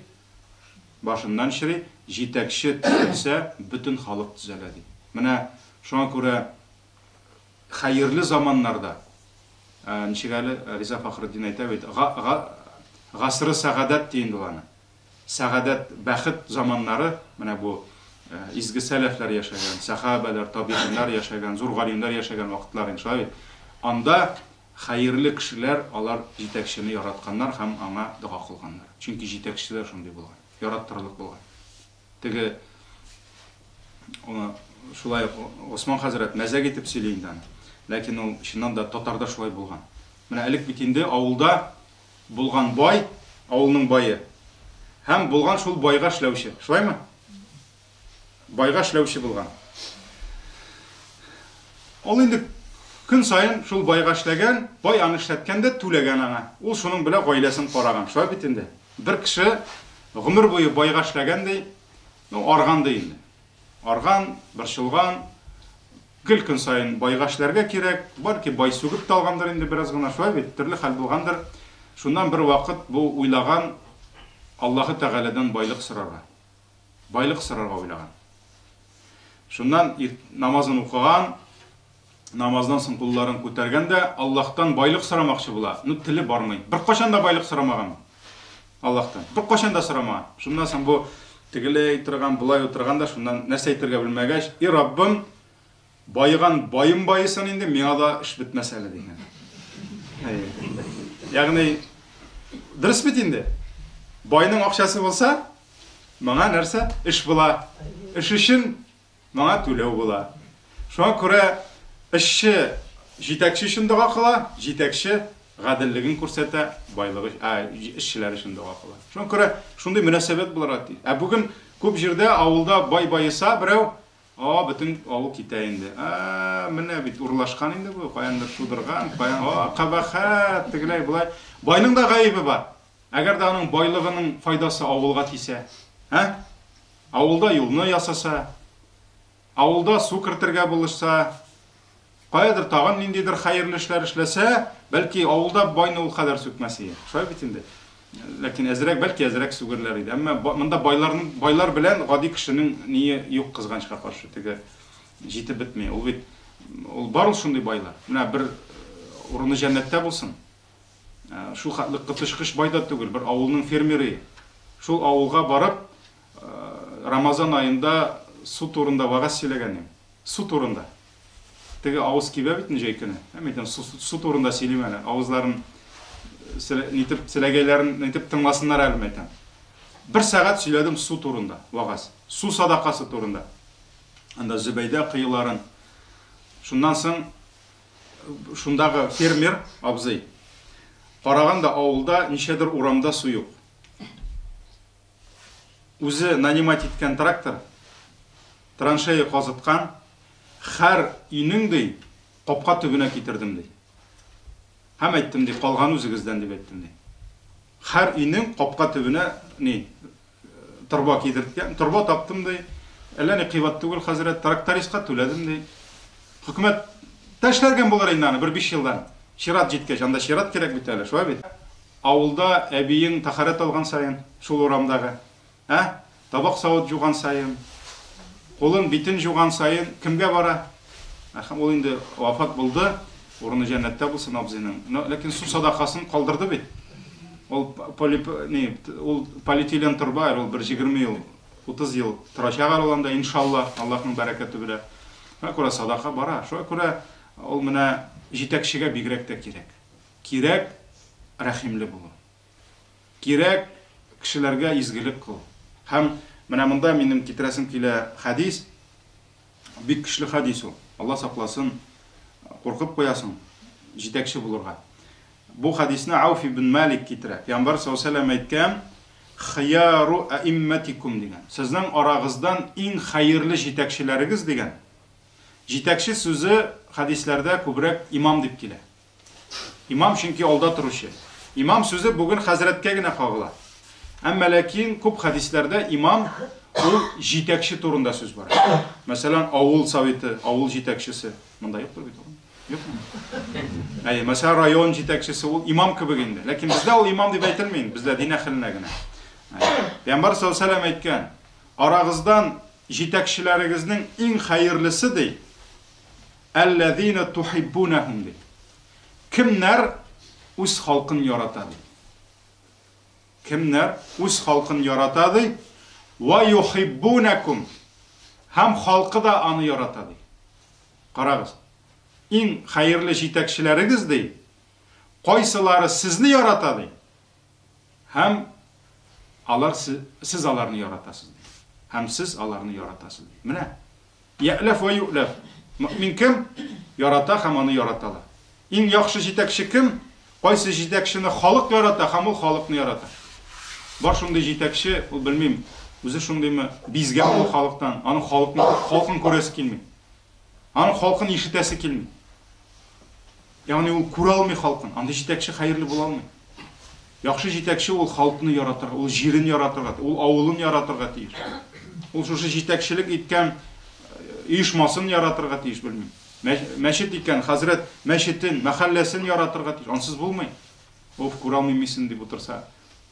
Башыннан чери. Җитәкче төзәлсә, бөтен халык төзәлә, ди. Менә шуңа күрә Хәерле заманнарда, ничек әле Риза Фәхретдин әйтә бит, гасры сәгадәт ди инде ул аны. Сәгадәт, бәхет заманнары, менә бу изге сәләфләр яшәгән, сәхабәләр, табигыйннар яшәгән, зур галимнәр яшәгән вакытлар инде шулай бит. Анда хәерле кешеләр, алар җитәкчене яратканнар һәм аңа дога кылганнар. Чөнки җитәкчеләр шундый булган, яраттырырлык булган. Теге аны шулай ук Госман хәзрәт мәзәк итеп сөйли инде аны. Ләкин ул чыннан да татарда шулай булган. Менә элек бит инде авылда булган бай, авылның бае һәм булган шул байга эшләүче. Шулаймы? Байга эшләүче булган. Ул инде көн саен шул байга эшләгән, бай аны эшләткән дә түләгән аңа. Ул шуның белән гаиләсен караган. Шулай бит инде. Бер кеше гомер буе байга эшләгән ди. Ну, арган да инде. Арган, борчылган, гел көн саен байга эшләргә кирәк. Бәлки бай сүгеп тә алгандыр инде бераз гына, шулай бит, төрле хәл булгандыр. Шуннан бер вакыт бу уйлаган Аллаһы Тәгаләдән байлык сорарга. Байлык сорарга уйлаган. Шуннан намазын укыган, намаздан соң кулларын күтәргән дә Аллаһтан байлык сорамакчы була. Ну, теле бармый. Беркайчан да байлык сорамаган. Аллаһтан. Беркайчан да сорамаган. Шуннан соң бу тегеләй торган, болай утырган да, шуннан нәрсә әйтергә белмәгәч, "И Раббым, баеган баем баесын инде, миңа да эш бетмәс әле", дигән. Ягъни дөрес бит инде. Байның акчасы булса, моңа нәрсә? Эш була. Эш өчен Моңа түләү була. Шуңа күрә эшче җитәкче өчен дога кыла, җитәкче гаделлеген күрсәтә, байлыгы, ә, эшчеләр өчен дога кыла. Шуңа күрә шундый мөнәсәбәт булырга тиеш. Ә бүген күп җирдә авылда бай баеса берәү, а, бөтен авыл китә инде. А, менә бит урлашкан инде бу, каяндыр шудырган, каян, а, кабахәт, тегеләй, болай. Байның да гаебе бар. Әгәр дә аның байлыгының файдасы авылга тисә, ә? Авылда юлны ясаса, авылда су кертергә булышса, каядыр тагын ниндидер хәерле эшләр эшләсә, бәлки авылда байны ул кадәр сүкмәс иде. Шулай бит инде. Ләкин әзрәк, бәлки әзрәк сүгерләр иде. Әмма монда байларның, байлар белән гади кешенең ние юк кызганычка каршы. Теге җитеп бетми. Ул бит ул бар ул шундый байлар. Менә бер урыны җәннәттә булсын. Шул хәтле коточкыч бай да түгел, бер авылның фермеры. Шул авылга барып, Рамазан аенда су турында вәгазь сөйләгән идем. Су турында. Теге авыз кибә бит инде җәй көне. Һәм әйтәм, су, су турында сөйлим әле. Авызларын нитеп, селәгәйләрен нитеп тыңласыннар әле, әйтәм. Бер сәгать сөйләдем су турында вәгазь. Су садакасы турында. Анда Зөбәйдә коеларын. Шуннан соң шундагы фермер абзый караган да авылда ничәдер урамда су юк. Үзе нанимать иткән трактор, траншея казыткан, хәр өйнең ди, капка төбенә китердем ди. Һәм әйттем ди, калган үзегездән дип әйттем ди. Хәр өйнең капка төбенә ни торба кидерткән, торба таптым ди. Әллә ни кыйбат түгел, хәзрәт, трактористка түләдем ди. Хөкүмәт тәшләргән булыр инде аны бер 5 елдан. Чират җиткәч, анда чират кирәк бит әле, шулай бит? Авылда әбиең тәһарәт алган саен, шул урамдагы, ә? Табак-савыт жуган саен, кулын, битен жуган саен кемгә бара? Мәрхүм, ул инде вафат булды, урыны җәннәттә булсын абзыйның. Но ләкин су садакасын калдырды бит. Ул поли, ни, ул полиэтилен торба, әле ул бер 20 ел, 30 ел торачак әле ул анда, иншалла, Аллаһның бәрәкәте белән. Шуңа күрә садака бара. Шуңа күрә ул менә җитәкчегә бигрәк тә кирәк. Кирәк рәхимле булу. Кирәк кешеләргә изгелек кылу. Һәм менә монда минем китерәсем килә хәдис, Бик көчле хәдис ул. Алла сакласын, куркып куясың җитәкче булырга. Бу хәдисне Ауф ибн Малик китерә. Пәйгамбәр саллаллаһу алейһи ва әйткән, "Хияру аимматикум" дигән. Сезнең арагыздан иң хәерле җитәкчеләрегез дигән. Җитәкче сүзе хәдисләрдә күбрәк имам дип килә. Имам чөнки алда торучы. Имам сүзе бүген хәзрәткә генә кагыла. Әмма ләкин күп хәдисләрдә имам ул җитәкче турында сүз бара. Мәсәлән, авыл советы, авыл җитәкчесе. Монда юктыр бит ул. Юкмы? Әйе, мәсәлән, район җитәкчесе ул имам кебек инде. Ләкин бездә ул имам дип әйтелми инде, бездә дин әһеленә генә. Пәйгамбәр саллаллаһу алейһи ва сәлләм әйткән, арагыздан җитәкчеләрегезнең иң хәерлесе ди, Әлләзина тухиббунахум ди. Кемнәр үз халкын ярата ди. Кемнәр үз халкын ярата ди. Ва юхиббунакум. Һәм халкы да аны ярата ди. Карагыз. Иң хәерле җитәкчеләрегез ди. Кайсылары сезне ярата ди. Һәм алар сез аларны яратасыз ди. Һәм сез аларны яратасыз ди. Менә Я'ләф вә ю'ләф. Мөэмин кем? Ярата һәм аны яраталар. Иң яхшы җитәкче кем? Кайсы җитәкчене халык ярата һәм ул халыкны ярата. Бар шундый җитәкче, ул белмим, үзе шундыймы, бизгән ул халыктан, аның халыкны, халкын күрәсе килми. Аның халкын ишетәсе килми. Ягъни ул күрә алмый халкын. Андый җитәкче хәерле була алмый. Яхшы җитәкче ул халыкны яратырга, ул җирен яратырга, ул авылын яратырга тиеш. Ул шушы җитәкчелек иткән оешмасын яратырга тиеш, белмим. Мәчет икән, хәзрәт мәчетен, мәхәлләсен яратырга тиеш. Ансыз булмый. Оф, күрә алмыйм мисен дип утырса,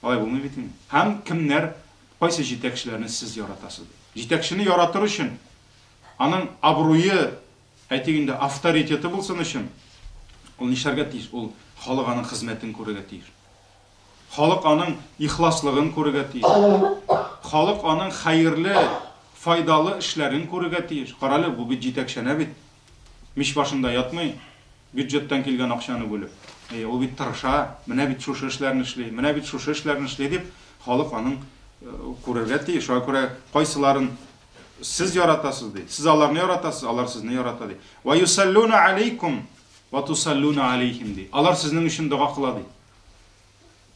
алай булмый бит инде. Һәм кемнәр, кайсы җитәкчеләрне сез яратасыз? Җитәкчене яратыр өчен, аның абруе, әйтик инде, авторитеты булсын өчен, ул нишләргә тиеш? Ул халык аның хезмәтен күрергә тиеш. Халык аның ихласлыгын күрергә тиеш. Халык аның хәерле, файдалы эшләрен күрергә тиеш. Карале, бу бит җитәкчәнә бит. Мич башында ятмый, бюджеттан килгән акчаны бүлеп. Әйе, ул бит тырыша, менә бит шушы эшләрне эшли, менә бит шушы эшләрне эшли дип, халык аның күрергә тиеш. Шуңа күрә кайсыларын сез яратасыз ди. Сез аларны яратасыз, алар сезне ярата ди. Ва юсаллуна алейкум ва тусаллуна алейхим ди. Алар сезнең өчен дога кыла ди.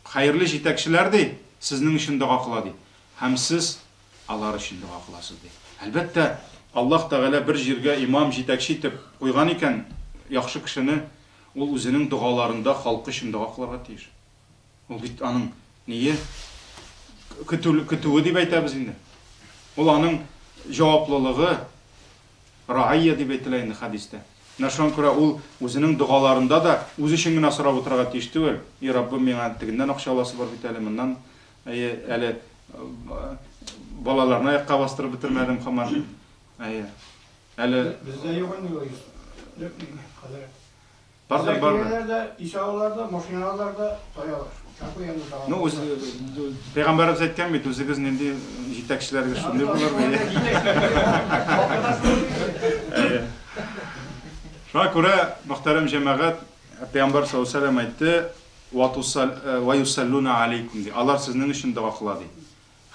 Хәерле җитәкчеләр ди, сезнең өчен дога кыла ди. Һәм сез алар өчен дога кыласыз ди. Әлбәттә, Аллаһ Тәгалә бер җиргә имам, җитәкче итеп куйган икән, яхшы кешене, ул үзенең догаларында халкы өчен дога кылырга тиеш. Ул бит аның ние? Көтү, көтүе дип әйтәбез инде. Ул аның җаваплылыгы, раайя дип әйтелә инде хәдистә. Менә шуңа күрә ул үзенең догаларында да үзе өчен генә сорап утырырга тиеш түгел. И Раббым, миңа тегеннән акча аласы бар бит әле, моннан, әйе, әле балаларны аякка бастырып бетермәдем һаман. Әйе. Әле Бездә юк инде ул хәзрәт. Бардыр, бардыр. Киләләр дә, ис алалар да, машина алалар да, таялар. Какой янында тагын? Ну, үз пәйгамбәребез әйткән бит, үзегез нинди җитәкчеләргә шундый булыр ди. Шуңа күрә, мөхтәрәм җәмәгать, пәйгамбәр саллаллаһу алейһи ва сәлләм әйтте, ва юсаллуна алейкум ди. Алар сезнең өчен дога кыла ди.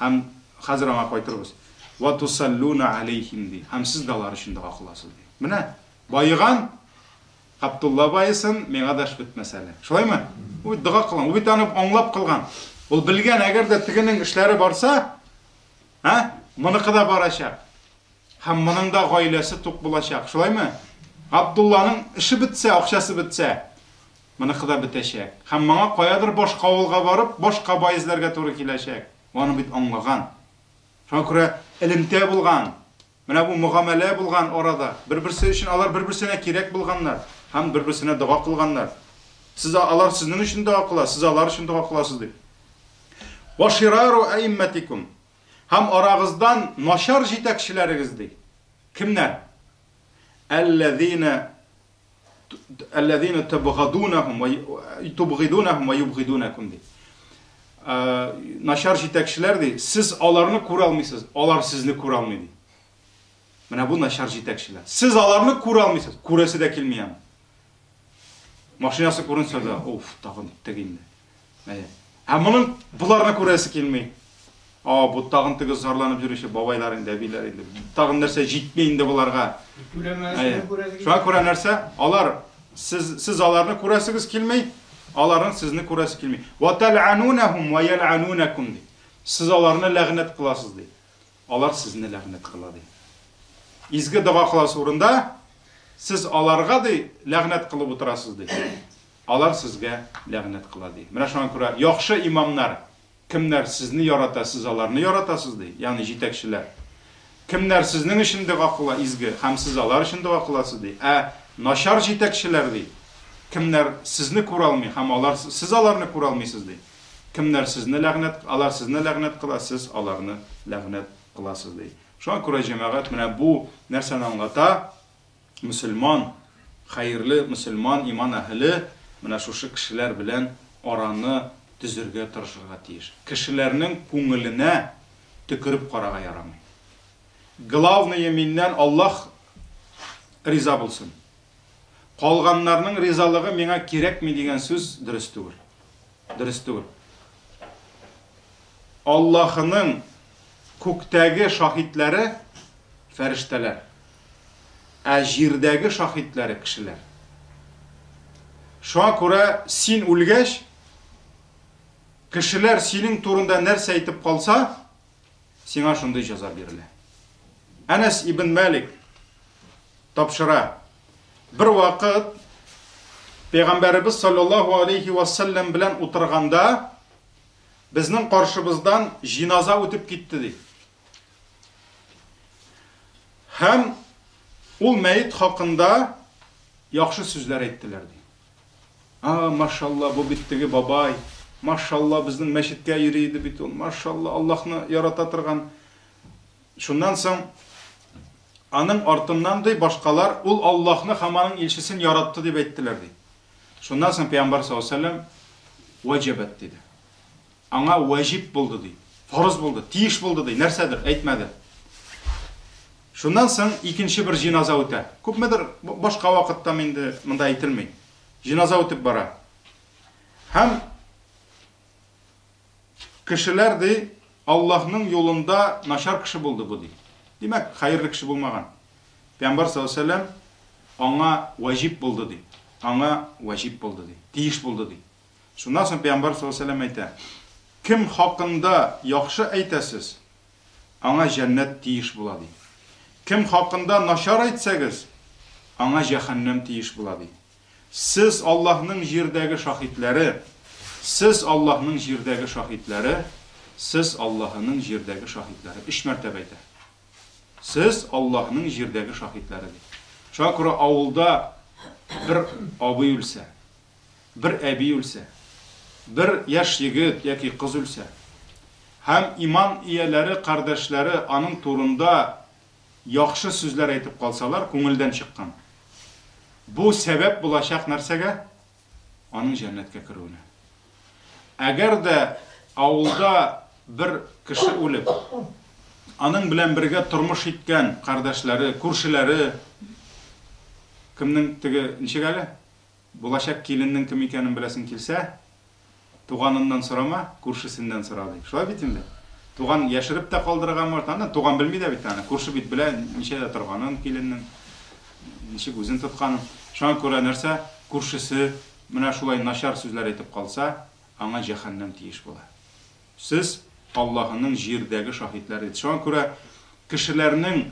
Һәм хәзер аңа кайтырбыз. Ва тусаллуна алейхим ди. Һәм сез дә алар өчен дога кыласыз ди. Менә баеган Габдулла баесын, миңа да эш бетмәс әле. Шулаймы? Ул бит дога кылган, ул бит аны аңлап кылган. Ул белгән, әгәр дә тегенең эшләре барса, ә, моныкы да барачак. Һәм моның да гаиләсе тук булачак. Шулаймы? Габдулланың эше бетсә, акчасы бетсә, моныкы да бетәчәк. Һәм моңа каядыр башка авылга барып, башка бай эзләргә туры киләчәк. Ул аны бит аңлаган. Шуңа күрә элемтә булган. Менә бу мөгамәлә булган арада, бер-берсе өчен алар бер-берсенә кирәк булганнар һәм бер-берсенә дога кылганнар. Сез алар сезнең өчен дога кыла, сез алар өчен дога кыласыз дип. Ва ширару аимматикум. Һәм арагыздан начар җитәкчеләрегез ди. Кемнәр? Әлләзина Әлләзина табгадунахум ва тубгидунахум ва юбгидунакум ди. Начар җитәкчеләр ди, сез аларны күрә алмыйсыз, алар сезне күрә алмый ди. Менә бу начар җитәкчеләр. Сез аларны күрә алмыйсыз, күрәсе дә килми аны. Машинасы күренсә дә, уф, тагын теге инде. Әйе. Ә моның боларны күрәсе килми. А, бу тагын теге зарланып йөрүче бабайлар инде, әбиләр инде. Тагын нәрсә җитми инде боларга. Шуңа күрә нәрсә? Алар сез сез аларны күрәсегез килми, аларның сезне күрәсе килми. Ва тал'анунахум ва ял'анунакум ди. Сез аларны ләгънәт кыласыз ди. Алар сезне ләгънәт кыла ди. Изге дога кыласы урында сез аларга ди ләгънәт кылып утырасыз ди. Алар сезгә ләгънәт кыла, ди. Менә шуңа күрә яхшы имамнар, кемнәр сезне ярата, сез аларны яратасыз, ди, ягъни җитәкчеләр. Кемнәр сезнең өчен дога кыла, изге, һәм сез алар өчен дога кыласыз, ди. Ә начар җитәкчеләр, ди, кемнәр сезне күрә алмый һәм алар сез аларны күрә алмыйсыз, ди. Кемнәр сезне ләгънәт, алар сезне ләгънәт кыла, сез аларны ләгънәт кыласыз, ди. Шуңа күрә, җәмәгать, менә бу нәрсәне аңлата? Мөселман, хәерле мөселман, иман әһеле менә шушы кешеләр белән араны төзергә тырышырга тиеш. Кешеләрнең күңеленә төкереп карарга ярамый. Главное миннән Аллаһ риза булсын. Калганнарның ризалыгы миңа кирәкми дигән сүз дөрес түгел. Дөрес түгел. Аллаһының күктәге шаһитләре фәрештәләр. Ә җирдәге шаһитләре кешеләр. Шуңа күрә син үлгәч, кешеләр синең турында нәрсә әйтеп калса, сиңа шундый җәза бирелә. Әнәс ибн Мәлик тапшыра. Бер вакыт Пәйгамбәребез саллаллаһу алейхи ва саллям белән утырганда безнең каршыбыздан җиназа үтеп китте ди. Һәм ул мәет хакында яхшы сүзләр әйттеләр, ди. А, машалла, бу бит теге бабай, машалла, безнең мәчеткә йөри иде бит ул, машалла, Аллаһны ярата торган. Шуннан соң аның артыннан, ди, башкалар, ул Аллаһны һәм аның илчесен яратты дип әйттеләр, ди. Шуннан соң Пәйгамбәр саллаллаһу алейһи ва сәлләм ваҗабәт диде. Аңа ваҗиб булды, ди. Фарыз булды, тиеш булды, ди. Нәрсәдер, әйтмәде. Шуннан соң икенче бер җиназа үтә. Күпмедер башка вакытта инде монда әйтелми. Җиназа үтеп бара. Һәм кешеләр, ди, Аллаһның юлында начар кеше булды бу, ди. Димәк, хәерле кеше булмаган. Пәйгамбәр саллаллаһу алейһи ва сәлләм аңа ваҗиб булды, ди. Аңа ваҗиб булды, ди. Тиеш булды, ди. Шуннан соң Пәйгамбәр саллаллаһу алейһи ва сәлләм әйтә, Кем хакында яхшы әйтәсез, аңа җәннәт тиеш була, ди. Кем хакында начар әйтсәгез, аңа җәһәннәм тиеш була, ди. Сез Аллаһның җирдәге шаһитләре, сез Аллаһның җирдәге шаһитләре, сез Аллаһының җирдәге шаһитләре. Өч мәртәбә әйтә. Сез Аллаһның җирдәге шаһитләре, ди. Шуңа күрә авылда бер абый үлсә, бер әби үлсә, бер яшь егет яки кыз үлсә, һәм иман ияләре, кардәшләре аның турында яхшы сүзләр әйтеп калсалар, күңелдән чыккан. Бу сәбәп булачак нәрсәгә? Аның җәннәткә керүенә. Әгәр дә авылда бер кеше үлеп, аның белән бергә тормыш иткән кардәшләре, күршеләре, кемнең теге, ничек әле? Булачак киленнең кем икәнен беләсең килсә, туганыннан сорама, күршесеннән сора, ди. Шулай бит инде. Туган яшереп тә калдырырга может, аны туган белми дә бит аны. Күрше бит белә ничәдә торганын киленнең, ничек үзен тотканын. Шуңа күрә нәрсә, күршесе менә шулай начар сүзләр әйтеп калса, аңа җәһәннәм тиеш була. Сез Аллаһының җирдәге шаһитләре. Шуңа күрә кешеләрнең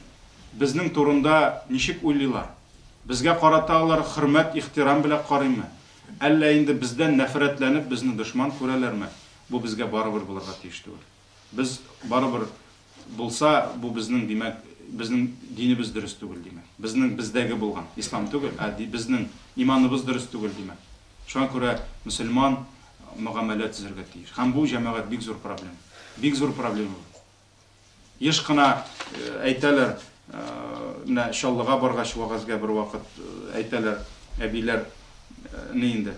безнең турында ничек уйлыйлар? Безгә карата алар хөрмәт, ихтирам белән карыймы? Әллә инде бездән нәфрәтләнеп, безне дошман күрәләрме? Бу безгә барыбер булырга тиеш түгел. Без барыбер булса, бу безнең, димәк, безнең динебез дөрес түгел, димәк. Безнең бездәге булган ислам түгел, ә безнең иманыбыз дөрес түгел, димәк. Шуңа күрә мөселман мөгамәлә төзергә тиеш. Һәм бу, җәмәгать, бик зур проблема. Бик зур проблема бу. Еш кына әйтәләр, менә Чаллыга баргач вәгазьгә бервакыт әйтәләр, әбиләр ни инде,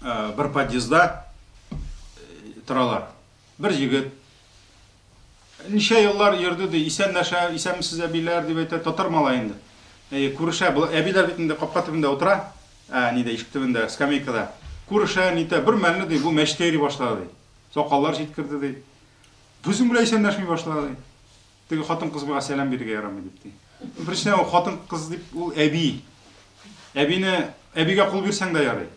бер подъездда торалар. Бер егет ничә еллар йөрде ди, исәнләшә, исәнмесез әбиләр дип әйтә, татар малае инде. Әйе, күрешә, әбиләр бит инде капка төбендә утыра, ә, нидә, ишек төбендә, скамейкада. Күрешә, нитә, бер мәлне ди, бу мәчеткә йөри башлады ди. Сакаллар җиткерде ди. Безнең белән исәнләшми башлады ди. Теге хатын-кыз миңа сәлам бирергә ярамый дип ди. Беренчедән, ул хатын-кыз дип, ул әби. Әбине, әбигә кул бирсәң дә ярый.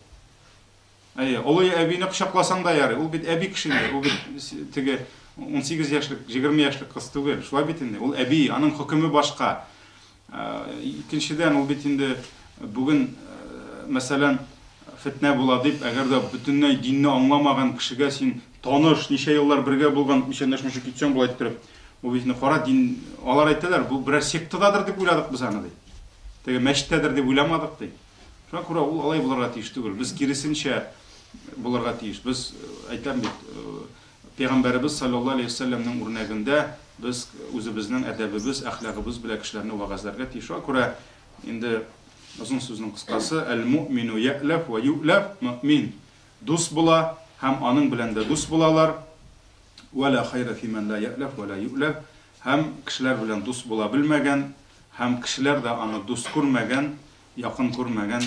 Әйе, олы әбине кочакласаң да ярый. Ул бит әби кеше инде. Ул бит теге 18 яшьлек, 20 яшьлек кыз түгел. Шулай бит инде. Ул әби, аның хөкеме башка. Икенчедән, ул бит инде бүген, мәсәлән, фетнә була дип, әгәр дә бөтенләй динне аңламаган кешегә син таныш, ничә еллар бергә булган, исәнләшмичә китсәң, болай иттереп, бу бит инде кара дин, алар әйтәләр, бу берәр сектададыр дип уйладык без аны, ди. Теге мәчеттәдер дип уйламадык, ди. Шуңа күрә ул алай булырга тиеш түгел. Без киресенчә булырга тиеш. Без, әйтәм бит, Пәйгамбәребез салләллаһу алейһи ва сәлләмнең үрнәгендә без үзебезнең әдәбебез, әхлагыбыз белән кешеләрне вәгазьләргә тиеш. Шуңа күрә инде озын сүзнең кыскасы, әл-муъмину я'ләф ва ю'ләф, мөэмин дус була һәм аның белән дә дус булалар. Ва ла хайра фи ман ла я'ләф ва ла ю'ләф. Һәм кешеләр белән дус була белмәгән, һәм кешеләр дә аны дус күрмәгән, Якын күрмәгән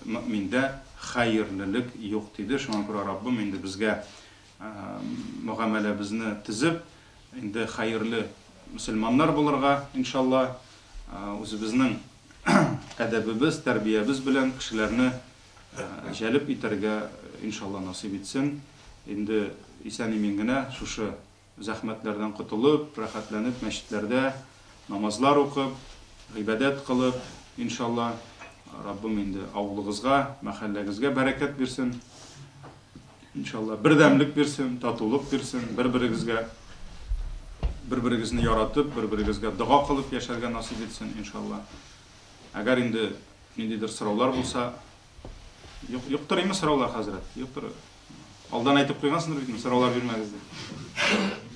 мөэминдә хәерлелек юк, диде. Шуңа күрә Раббым инде безгә мөгамәләбезне төзеп, инде хәерле мөселманнар булырга, иншалла, үзебезнең әдәбебез, тәрбиябез белән кешеләрне җәлеп итәргә, иншалла, насыйп итсен. Инде исән-имин генә шушы Зәхмәтләрдән котылып, рәхәтләнеп мәчетләрдә намазлар укып, гыйбадәт кылып, иншалла, Раббым инде авылыгызга, мәхәлләгезгә бәрәкәт бирсен. Иншалла, бердәмлек бирсен, татулык бирсен, бер-берегезгә Бер-берегезне яратып, бер-берегезгә дога кылып яшәргә насыйп итсен, иншалла. Әгәр инде ниндидер сораулар булса, юк, юктыр име сораулар, хәзрәт? Юктыр. Алдан әйтеп куйгансыңдыр бит, сораулар бирмәгез дип.